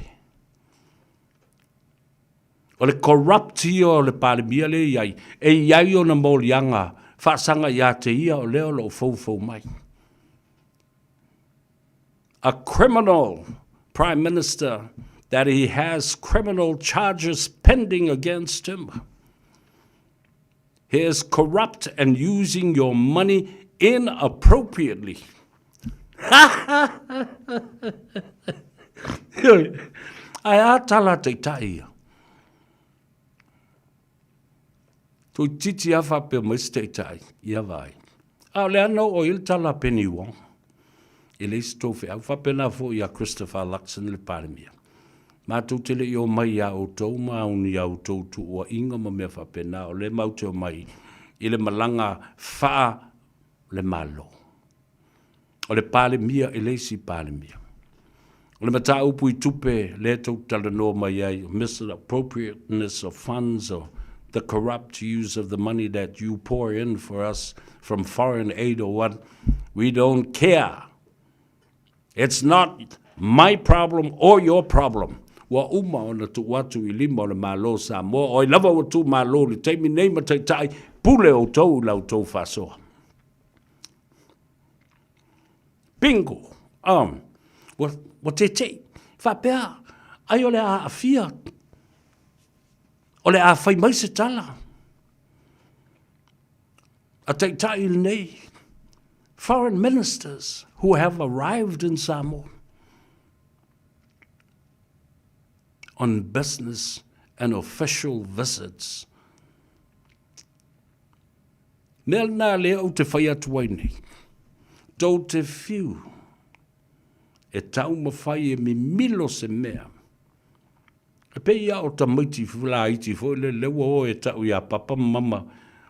O le corrupt ia o le Palemia lea e i ai, e i ai ona moliaga faasaga ia te ia o lea o lo o foufou mai. A criminal Prime Minister that he has criminal charges pending against him. He is corrupt and using your money inappropriately. Ae a tala taitai ia. Toeitiiti lava faapea mai se taitai ia vaai. A o le a na oo i ai le tala a Penny Wong. E leai se tou feau. Faapena foi ia Christopher Luxon le Palemia. Matou te le i omai iā outou ma ni a outou tuuaiga ma mea faapena, o lea matou te omai i le malaga faa le Malo. O le Palemia e le isi Palemia. O le mataupu i tupe lea tou te talanoa mai ai, misappropriateness of funds or the corrupt use of the money that you pour in for us from foreign aid or what, we don't care. It's not my problem or your problem. Ua uma ona tuu atu i lima o le Malo o Samoa, o ai lava ua tuumalo i le taimi nei ma taitai, pule outou i la outou faasoa. Bingo! Ua, ua tete'i. Faapea, ai o le a aafia, o le a fai mai se tala a taitai lenei, foreign ministers who have arrived in Samoa on business and official visits. Mea lena lea ou te fai atu ai nei, tou te fiu e taumafai e mimilo se mea. E pei lava o tamaiti laiti foi lele, lea ua o e tau iā papa ma mama,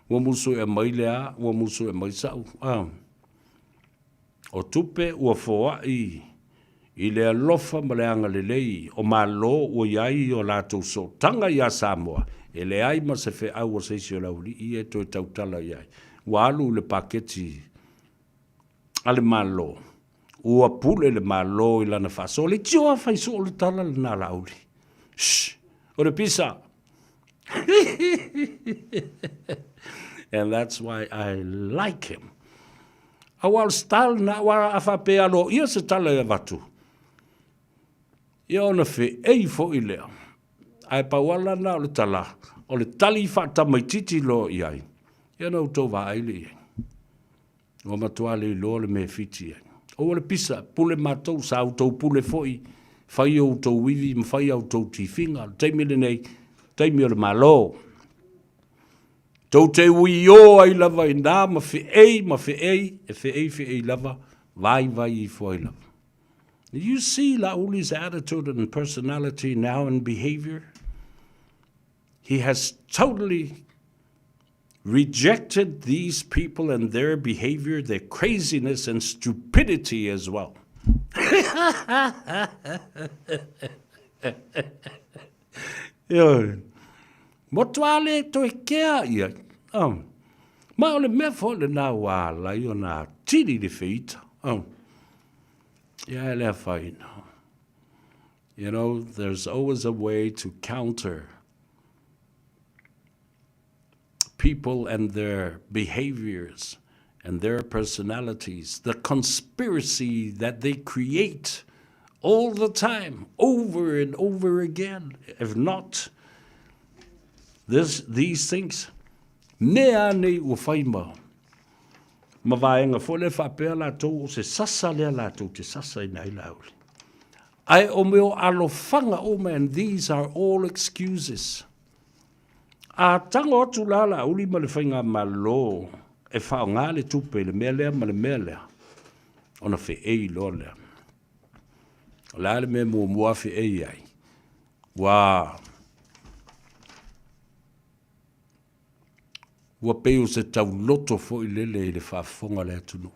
ua musu e aumai le a, ua musu e aumai sa'u, a. O tupe ua foai I le alofa ma le agalelei o Malo ua i ai o latou sootaga iā Samoa, e leai ma se feau a se isi o le aualii ia e toe tautala i ai. Ua alu i le paketi a le Malo. Ua pule le Malo i lana faasoa. Leitioa fai soo le tala lena Laauli. Shh! O le pisa! And that's why I like him. Aua o le style lena, aua a faapea e aloaia se tala e avatu, ia ona feei foi lea. Ae pau lava lena o le tala, o le tali faatamaitiiti loa i ai, ia ona outou vaai lea i ai. Ua matua le iloa le mea e fiti ai. Aua le pisa, pule matou, sa outou pule foi, fai outou ivi ma fai a outou tifiga. O le taimi lenei, taimi o le Malo. Tou te uiō ai lava inā ma feei ma feei, e feei feei lava, vaivai ifo ai lava. You see Laauli attitude and personality now and behavior? He has totally rejected these people and their behavior, their craziness and stupidity as well. Ioe. Motu a le toe kea ia. Oh. Ma o le mea foi lena ua ala ai ona atili le feita. Oh. Ia e le afaina. You know, there's always a way to counter people and their behaviors and their personalities, the conspiracy that they create all the time, over and over again. If not, this, these things, mea nei ua whai ma, ma vaenga fo le whapea latou o se sasa lea latou te sasa ina ai lauli. Ae o mea o alofaga uma and these are all excuses. A tago atu la Laauli ma le Faigamalo e faaaoga le tupe i le mea lea ma le mea lea, ona feei loa lea. O le a le mea muamua feei ai? Ua ua pei o se tauloto foi lele i le faafofoga a le atunuu.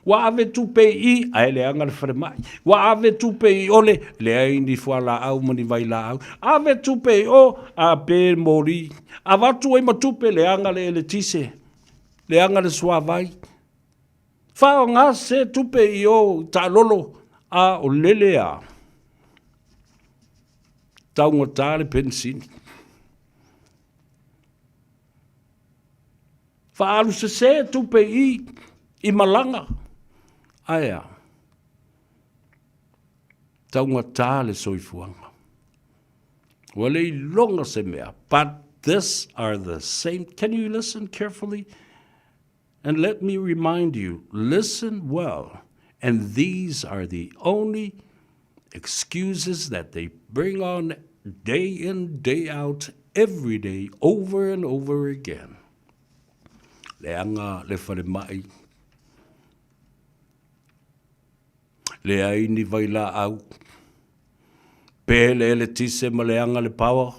Ua ave tupe i i, ae leaga le falemai. Ua ave tupe i ole, leai ni fualaau ma ni vailaau. Ave tupe i o, a pe moli. Avatu ai ma tupe, leaga le eletise, leaga le suavai. Faaaoga se tupe i o taalolo, a o lele a. Taugata le penisini. Faaalu sese tupe i i malaga. Ae a? Taugata le soifuaga. Ua le iloga se mea. But this are the same. Can you listen carefully? And let me remind you, listen well. And these are the only excuses that they bring on day in, day out, every day, over and over again. Leaga le falemai, leai ni vailaau, pe le eletise ma leaga le power,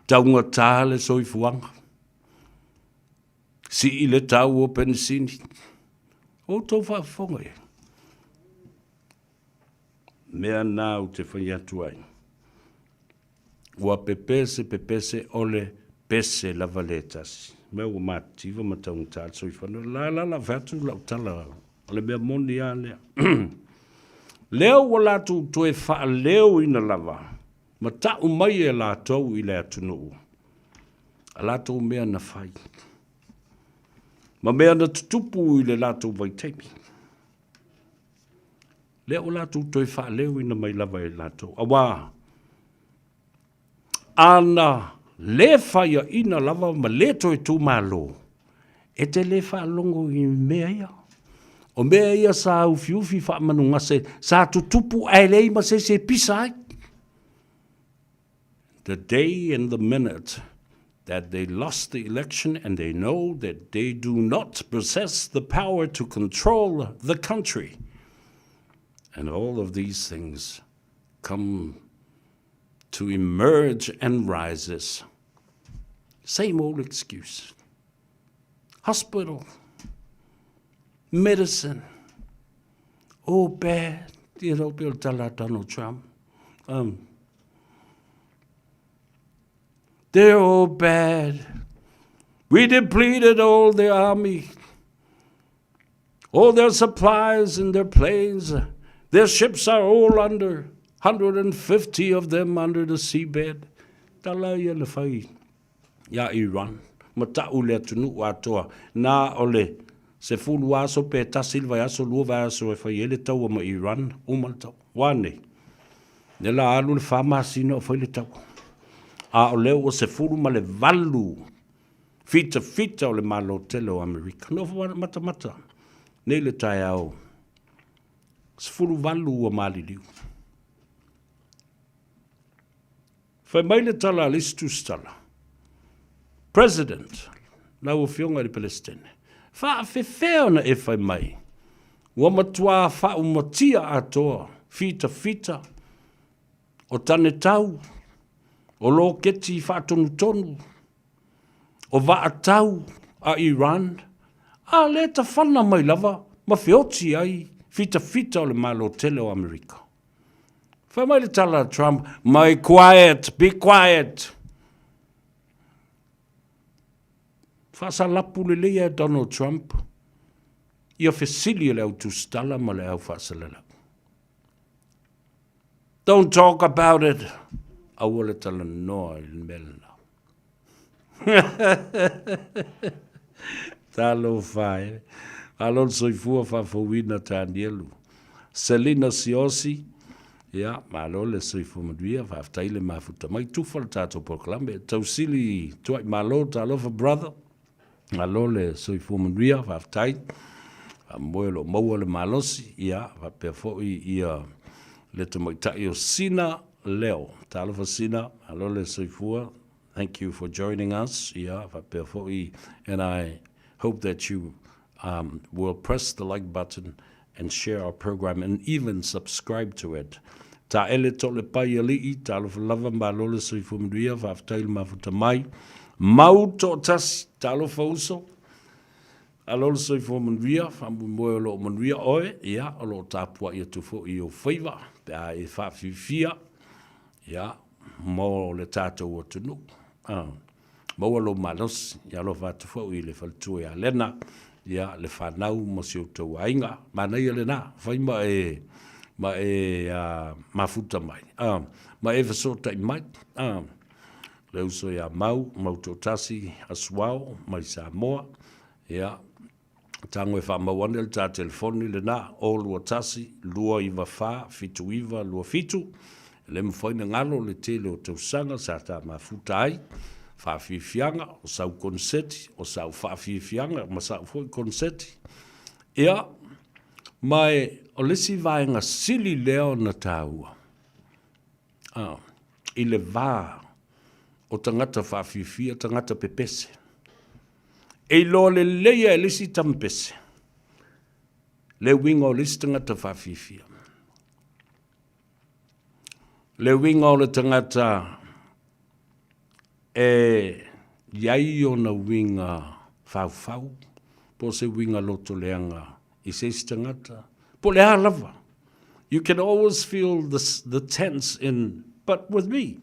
taugata le soifuaga. Sii le tau o penisini. O outou faafofoga i ai. Mea na ou te fai atu ai. Ua pepese pepese o le pese lava le tasi. Mea ua matitiva ma taugata le soifuaga. La la la fai atu lau tala o le mea moni lava lea. Lea ua latou toe faaleoina lava ma ta'u mai e latou i le atunuu a latou mea na fai, ma mea na tutupu i le latou vaitaimi. Lea ua latou toe faaleoina mai lava e latou, auā ana lē faiaina lava ma lē toe tumalo, e te lē faalogo i mea ia. O mea ia sa ufiufi faamanugase, sa tutupu ae leai ma se isi e pisa ai. The day and the minute that they lost the election and they know that they do not possess the power to control the country. And all of these things come to emerge and rises. Same old excuse. Hospital. Medicine. All bad. You know, pei o le tala a Donald Trump. Um, they're all bad. We depleted all the army. All their supplies and their planes, their ships are all under, 150 of them under the seabed. Tala ia le fai iā Iran, ma ta'u le atunuu atoa, na o le sefulu aso pe tasi le vaiaso, lua vaiaso e fai ai le taua ma Iran, uma le taua. Ua nei, lea la alu le fa masina o fai le taua. A o lea ua 18 fitafita o le Malo tele o Amerika. Nofo matamata nei le taeao, 18 ua maliliu. Fai mai le tala a le isi tusitala, President, lau Afioga i le Peresetene, faafefea ona e fai mai, ua matuā faaumatia atoa fitafita o tanetau, o loketi faatonutonu, o vaatau a Iran, a lea tafana mai lava ma feoti ai fitafita o le Malo tele o Amerika. Fai mai le tala a Trump, mai quiet, be quiet. Faasalapu lelei e Donald Trump ia fesili e le au tusitala ma le au faasalalau. Don't talk about it. Aua le talanoa i le mea lena. Talofa e. Malo le soifua faafouina Tanielu. Selina Siosi, ia, malo le soifua manuia, faafetai le mafuta mai, tufa le tatou polokalame. Tausili Tuai Malo, talofa brother. Malo le soifua manuia, faafetai. Faamoemoe o lo o maua le malosi, ia, faapea foi ia le tamaitai o Sina Leo. Talofa Sina, malo le soifua. Thank you for joining us, ia, faapea foi, and I hope that you um, will press the like button and share our program and even subscribe to it. Taele tole pai alii, talofa lava, malo le soifua manuia, faafetai le mafuta mai. Mau toatasi, talofa uso, alo le soifua manuia, faamoemoe o loo manuia oe, ia, o loo tapuai atu foi i ou faiva, pe a e faafifia, ia, mo le tatou atunuu. Ah. Maua lou malosi, ia alofa atu foi i le faletua ia Lena, ia le fanau ma si outou aiga. Manaia lena, fai ma e, ma e uh, mafuta mai, uh, ma e fesootai mai. Uh, le uso ia Mau, Mau Toatasi, Asuao, mai Samoa, ia, Tago e faamau ane le ta telefoni lena, 0 21 294 79 27. E le mafai ona galo le tele o tausaga sa ta mafuta ai, faafiafiaga, o sau koneseti, o sau faafiafiaga ma sau foi koneseti. Ia, ma e, o le isi vaega sili lea ona taua, a, i le va o tagata faafiafia, tagata pepese. E iloa lelei e le isi tama pese le uiga o le isi tagata faafiafia. Le uiga o le tagata e iai ona uiga faufau po o se uiga loto leaga i se isi tagata, po o le a lava. You can always feel the, the tense in, but with me,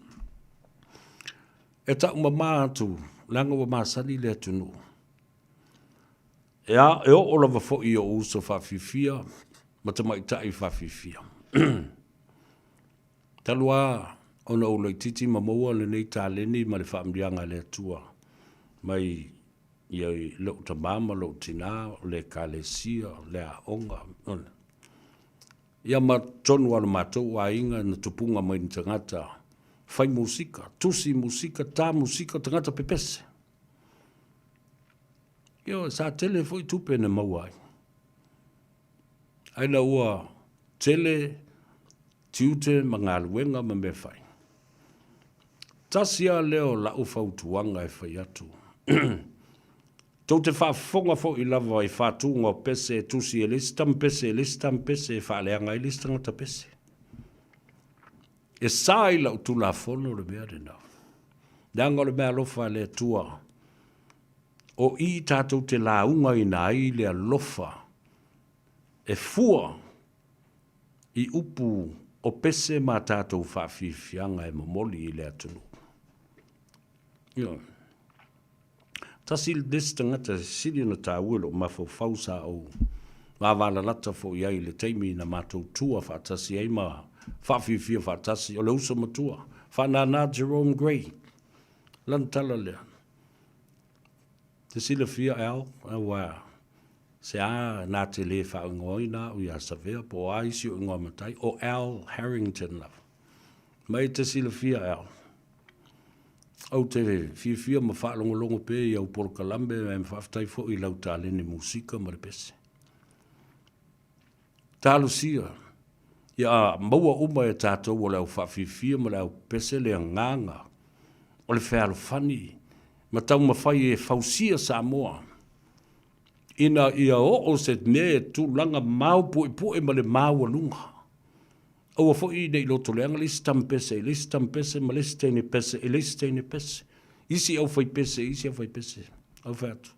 E taumamā atu, leaga ua masani le atunuu. Ea, e oo lava foi i ou uso faafiafia ma tamaitai faafiafia. Talu lava ona ou laitiiti ma maua lenei taleni ma le faamanuiaga a le Atua mai i lou tama ma lou tina, o le Ekalesia, o le aoga, Ia ma totonu lava o le matou aiga na tupuga mai ni tagata fai musika, tusi musika, ta musika, tagata pepese. Ioe, sa tele foi tupe na maua ai. Ai la ua tele tiute ma galuega ma mea fai. Tasi lava lea o lau fautuaga e fai atu. Tou te faafofoga foi lava i faatuga o pese e tusi e le isi tama pese e le isi tama pese e faaleaga ai le isi tagata pese. E sa i lau Tulafono le mea lena. Leaga o le meaalofa a le Atua, o i tatou te laugaina ai le alofa. E fua i upu o pese ma tatou faafiafiaga e momoli i le atunuu. Ioe. Tasi le isi tagata e sili ona taua i lou mafaufau sa ou vavalalata foi i ai i le taimi na matou tua faatasi ai ma faafiafia faatasi, o le uso matua, Faanana Jerome Gray. Lana tala lea. Te silafia Al, aua se a na te le faaigoaina au ia Savea po o a isi o igoa matai, o Al Harrington lava. Ma e te silafia Al, ou te fiafia ma faalogologo pea i au polokalame ae faafetai foi i lau taleni musika ma le pese. Talosia, ia maua uma e tatou o le au faafiafia ma le au pese le agaga o le fealofani ma taumafai e fausia Samoa ina ia oo se mea e tulaga maopuepue ma le maualuga. Aua foi ne i lotoleaga le isi tama pese i le isi tama pese ma le isi teine pese i le isi teine pese. Isi aufaipese i isi aufaipese. Au fai atu,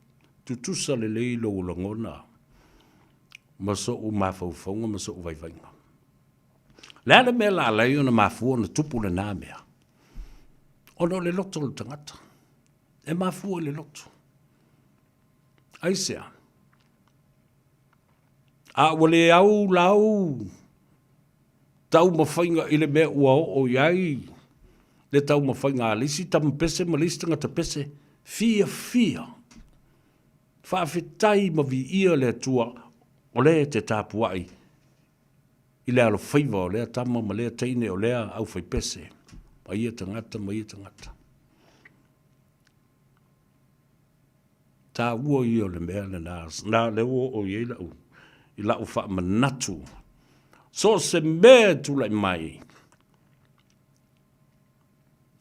tutusa lelei lou lagona ma so'u mafaufauga ma so'u vaivaiga. O le a le mea la ala ai ona mafua ona tupu lena mea? Ona o le loto o le tagata. E mafua i le loto. Aisea? A ua le au lau taumafaiga i le mea ua oo i ai le taumafaiga a le isi tama pese ma le isi tagata pese, fiafia. Faafetai ma viia le Atua o lea e te tapuai i le alofaiva o lea tama ma lea teine o lea aufaipese ma ia tagata ma ia tagata. Taua ia o le mea lena, na lea ua oo i ai lau, i lau faamanatu. So o se mea e tulai mai,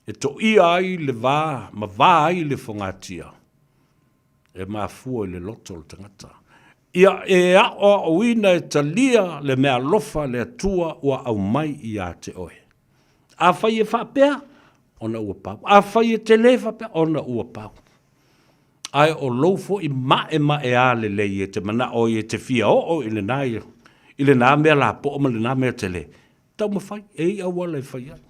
e toia ai le va ma va ai le fogatia, e mafua i le loto o le tagata. Ia e aoaoina e talia le meaalofa a le Atua ua aumai ia te oe. Afai e faapea, ona ua pau. Afai e te le faapea, ona ua pau. Ae o lou foi maemaea lelei e te manao ai e te fia oo i lena, i lena mea lapoa ma lena mea tele, taumafai, e i ai auala e fai ai.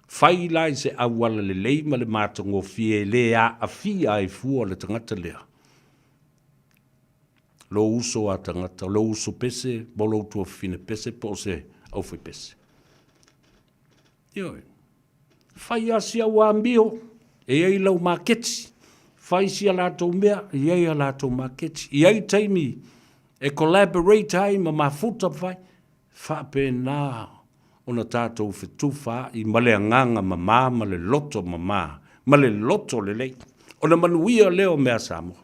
Fai la i se auala lelei ma le matagofie e le aafia ai fua le tagata lea. Lou uso a tagata, lou uso pese, po o lou tuafafine pese, po o se aufaipese. Ioe. Fai lava si au amio, e i ai lau maketi. Fai si a latou mea, e i ai a latou maketi. E i ai taimi e collaborate ai ma mafuta ma fai. Faapena ona tatou fetufaai ma le agaga mama ma le loto mama ma le loto lelei, ona manuia lea o mea Samoa.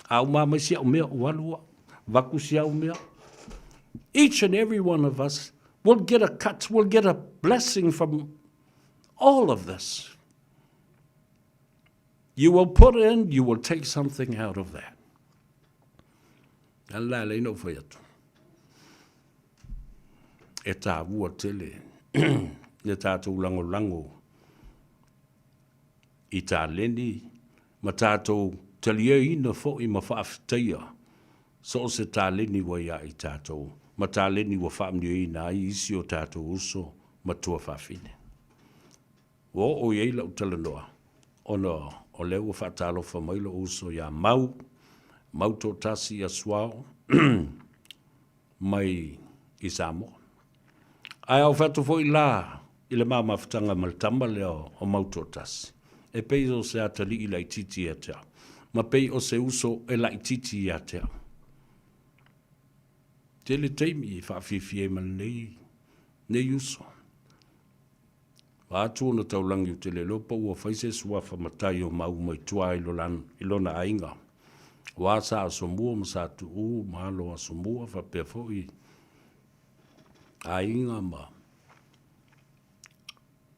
A uma mai si au mea, ua alu au, vaku si au mea. Each and every one of us will get a cut, will get a blessing from all of this. You will put in, you will take something out of that. Ala lei no fai atu. E tāua tele le tātou lagolago i taleni ma tātou taliaina foi ma faafetaia so o se taleni ua ia i tātou ma taleni ua faamanuiaina ai isi o tātou uso ma tuafafine. Ua oo i ai lau talanoa, ona o lea ua faatalofa mai lou uso ia Mau, Mau Toatasi ia Suao, mai i Samoa. Ae a ou fai atu foi la i le ma mafutaga ma le tama lea o Mau Toatasi, e pei o se atalii laitiiti ia te au, ma pei o se uso e laitiiti ia te au. Tele taimi e faafiafia ai ma lenei, nei uso. Vaeatu ona taulagi ou te le iloa po ua fai se suafa matai o Mau mai tua i lona aiga. Aua sa Asomua ma sa Tuuu ma alo o Asomua faapea foi aiga ma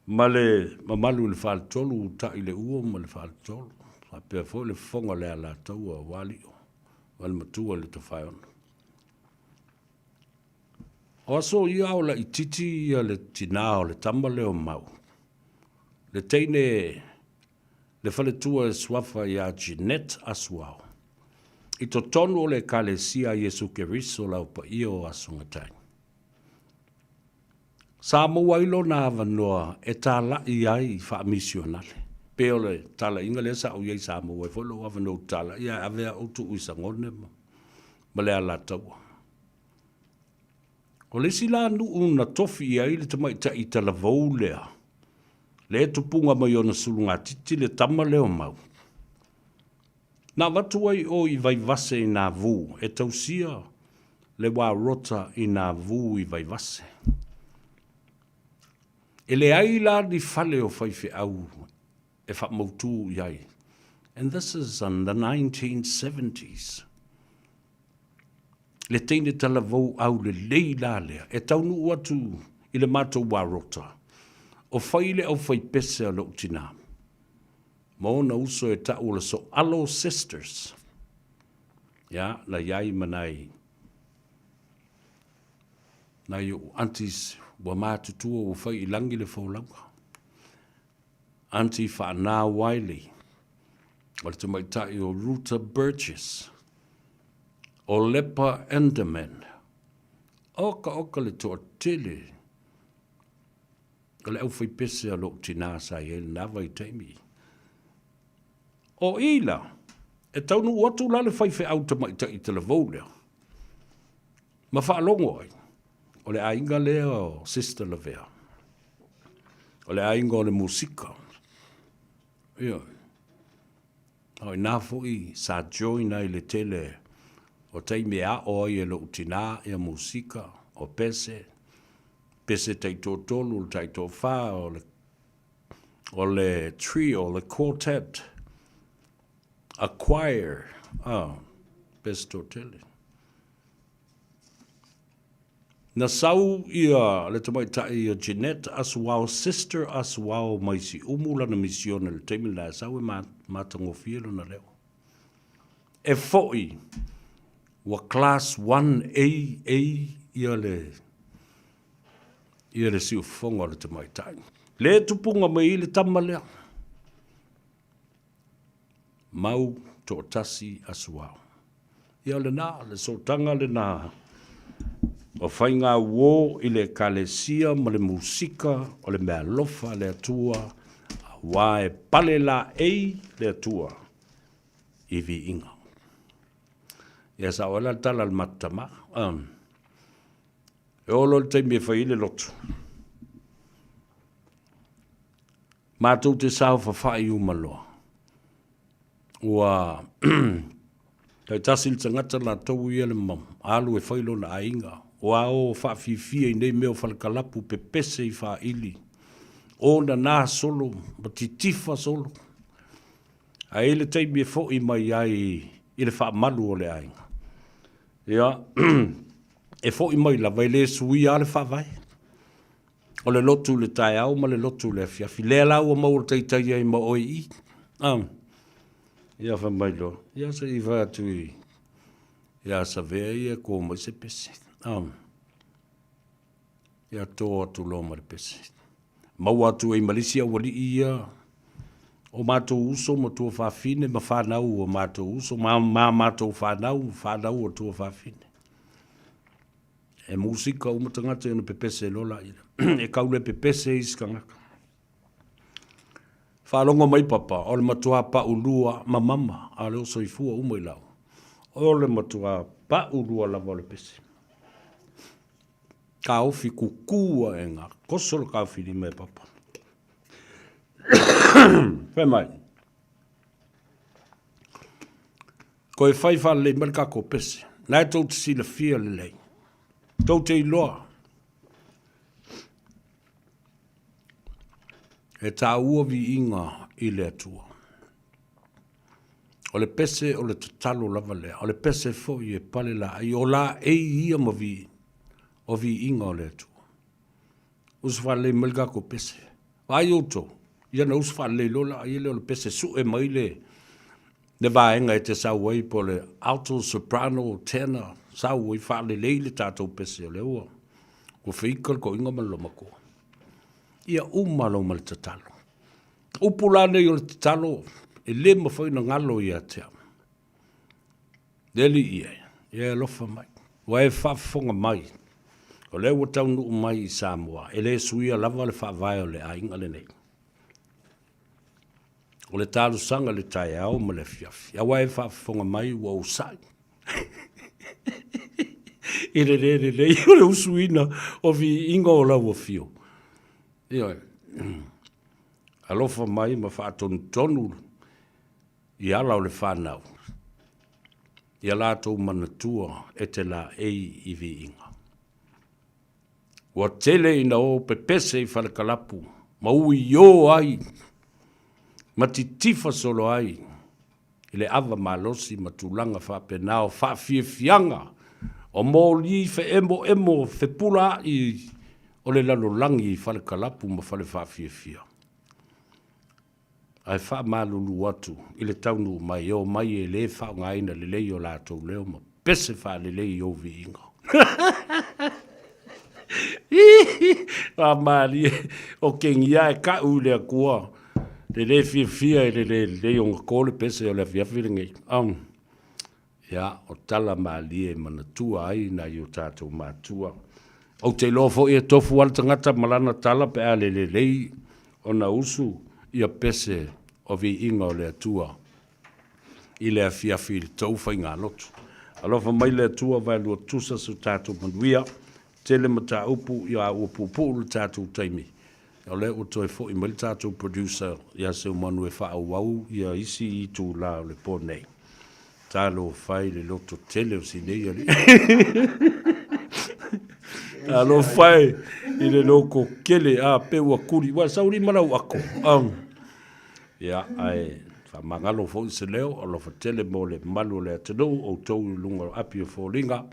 ma le mamalu i le faletolu utai le ua ma le faletolu faapea foi le fofoga o le Alataua aua Lio ma le matua i le Tofaeono. O aso ia a o laitiiti ia le tina o le tama lea o Mau, le teine le faletua e suafa ia Jeanette Asuao. I totonu o le Ekalesia a Iesu Keriso lau paia o Aso Gatai. Sa maua ai lona avanoa e tala'i ai i faamisionale. Pei o le tala'iga lea sa ou i ai sa maua ai foi lou avanoa ou te tala'i ae ave a'u tuu i Sagone ma le Alataua. O le isi la nuu na tofi i ai le tamaitai talavou lea, lea e tupuga mai ona sulugatiti le tama lea o Mau. Na avatu ai o i Vaivase i Navu e tausia le wā rota i Navu i Vaivase. E leai la ni fale o faifeau e faamautū i ai. And this is in the 1970s. Le teine talavou aulelei la lea e taunuu atu i le matou wā rota, o fai le aufaipese a lou tinā ma ona uso e ta'u o le So'alo Sisters. Ia, na iai ma nai, nai o'u aunties ua matutua ua fai i lagi le folauga. Aunty Faanā Wiley, o le tamaitai o Ruta Burgess, o Lepa Enderman, oka oka le toatele o le aufaipese a lou tinā sa i ai lena vaitaimi. O i la, e taunuu atu la le faifeau tamaitai talavou lea, ma faalogo ai, o le aiga lea o Sister Lavea, o le aiga o le musika. Ioe. A o inā foi sa join ai le tele o taimi e aʻo ai e loʻu tinā ia musika, o pese, pese taitoatolu, o le taitoafā, o le, o le trio, o le quartet, a choir, a, pese toatele. Na sau ia le tamaitai ia Jeanette Asuao, Sister Asuao mai Siumu lana misione i le taimi lena e sau e matagofie lona leo. E foʻi ua class 1AA ia le ia le siufofoga o le tamaitai. Le tupuga mai ai le tama lea. Mau toatasi Asuao. Ia o lena, le sootaga lena o faiga uō i le Ekalesia ma le musika o le meaalofa a le Atua, auā e pale laei le Atua i viiga. Ia sa oe la le tala a le matou tama. Um, e oo loa le taimi e fai ai le lotu. Matou te saofafai uma loa. Ua taitasi le tagata latou ia le alu e fai lona aiga. Ua o faafiafia i nei mea o falekalapu pepese i faaili. O nana solo ma titifa solo. Ae i ai le taimi e foi mai ai i le faamalu o le aiga. Ia, e foi mai lava e le suia lava le faavae. O le lotu i le taeao ma le lotu i le afiafi. Lea la ua maua le taitai ai ma oe i i. Ah. Ia fai mai loa. Ia se i fai atu i ia Savea ia ko mai se pese. Ah. Ia tō atu loa ma le pese. Maua atu ai ma le isi aualii ia o matou uso ma tuafafine ma fanau o matou uso ma, ma matou fanau ma fanau o tuafafine. E musika uma tagata i ona pepese loa la ia. E kau le pepese isi tagata. Faalogo mai papa, o le matua paʻulua ma mama, a o le soifua uma i lau. O le matua paʻulua lava o le pese. Kaofi kuku aʻe koso le kaofi lima e papa. Fai mai. Koe fai faalelei mai le tatou pese. Na e tou te silafia lelei. Tou te iloa. E taua viiga i le Atua. O le pese o le tatalo lava lea. O le pese foi e pale laei. O laei ia ma vi, o viiga o le Atua. Usu faalelei mai le tatou pese. Vaai outou, ia na usu faalelei loa la ia lea o le pese sue mai le le vaega e te sau ai po o le alto, soprano, tenor, sau ai faalelei le tatou pese o lea ua ua feika le toeaina ma le loomatua. Ia uma loa ma le tatalo. Upu la nei o le tatalo e le mafai ona galo ia te au. Le Alii e, ia e alofa mai, ua e faafofoga mai, o lea ua taunuu mai i Samoa, e le suia lava le faavae o le aiga lenei. O le talosaga i le taeao ma le afiafi, a ua e faafofoga mai ua ou sa'i i le le lelei o le usuina o viiga o lau afio. Ioe. Alofa mai ma faatonutonu i ala o le fanau, ia latou manatua e te laei i viiga. Ua tele ina o pepese i falekalapu ma uiō ai ma titifa solo ai i le ava malosi ma tulaga faapena o faafiafiaga o moli feemoemo fepulaa'i o le lalolagi i falekalapu ma fale faafiafia. Ae faamalulu atu i le taunuu mai e omai e le faaaogaina lelei o latou leo ma pese faalelei i ou viiga. Faamalie, o kegia e ka'u i le Akua le le fiafia i le le lelei ona ko le pese o le afiafi lenei. Um, ia, o tala malie e manatua ai nai o tatou matua. Ou te iloa foi e tofu lava le tagata ma lana tala pe a le lelei ona usu ia pese o viiga o le Atua i le afiafi i le tou faigalotu. Alofa mai le Atua vaelua tusa so tatou manuia. Tele mataupu ia ua puupuu le tatou taimi. O lea ua toe foi mai le tatou producer ia Seumanu e faaauau ia isi itula o le po nei. Talofa e i le loto tele o si nei alii. Talofa e i le loko kele a pe ua kuli. Ua sauli ma lau ako. Um, ia, ae faamagalo foi se leo, alofa tele mo le malu o le atunuu, outou i luga o api o foliga,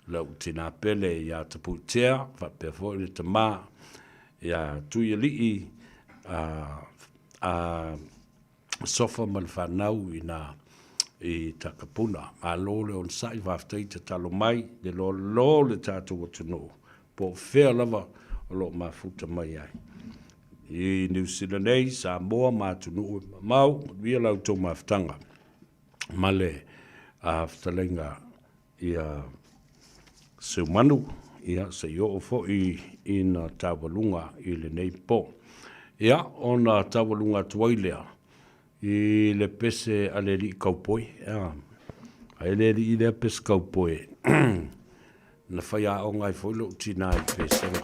lau tina pele ia Tapuitea, faapea foi le tama ia Tuialii, a, a Sofa ma le fanau i na i Takapuna. Malo le onosai, faafetai tatalo mai, le loaloa o le tatou atunuu, po o fea lava o lo o mafuta mai ai. I Niu Sila nei, Samoa ma atunuu e mamao, manuia la outou mafutaga ma le fetalaiga ia Seumanu, ia se i oo foi ina taualuga i lenei po. Ia, ona taualuga atu ai lea i le pese a le alii kaupoi. Ia, ai le alii lea pese kaupoi, na faiaoga ai foi lou tinā i pesega.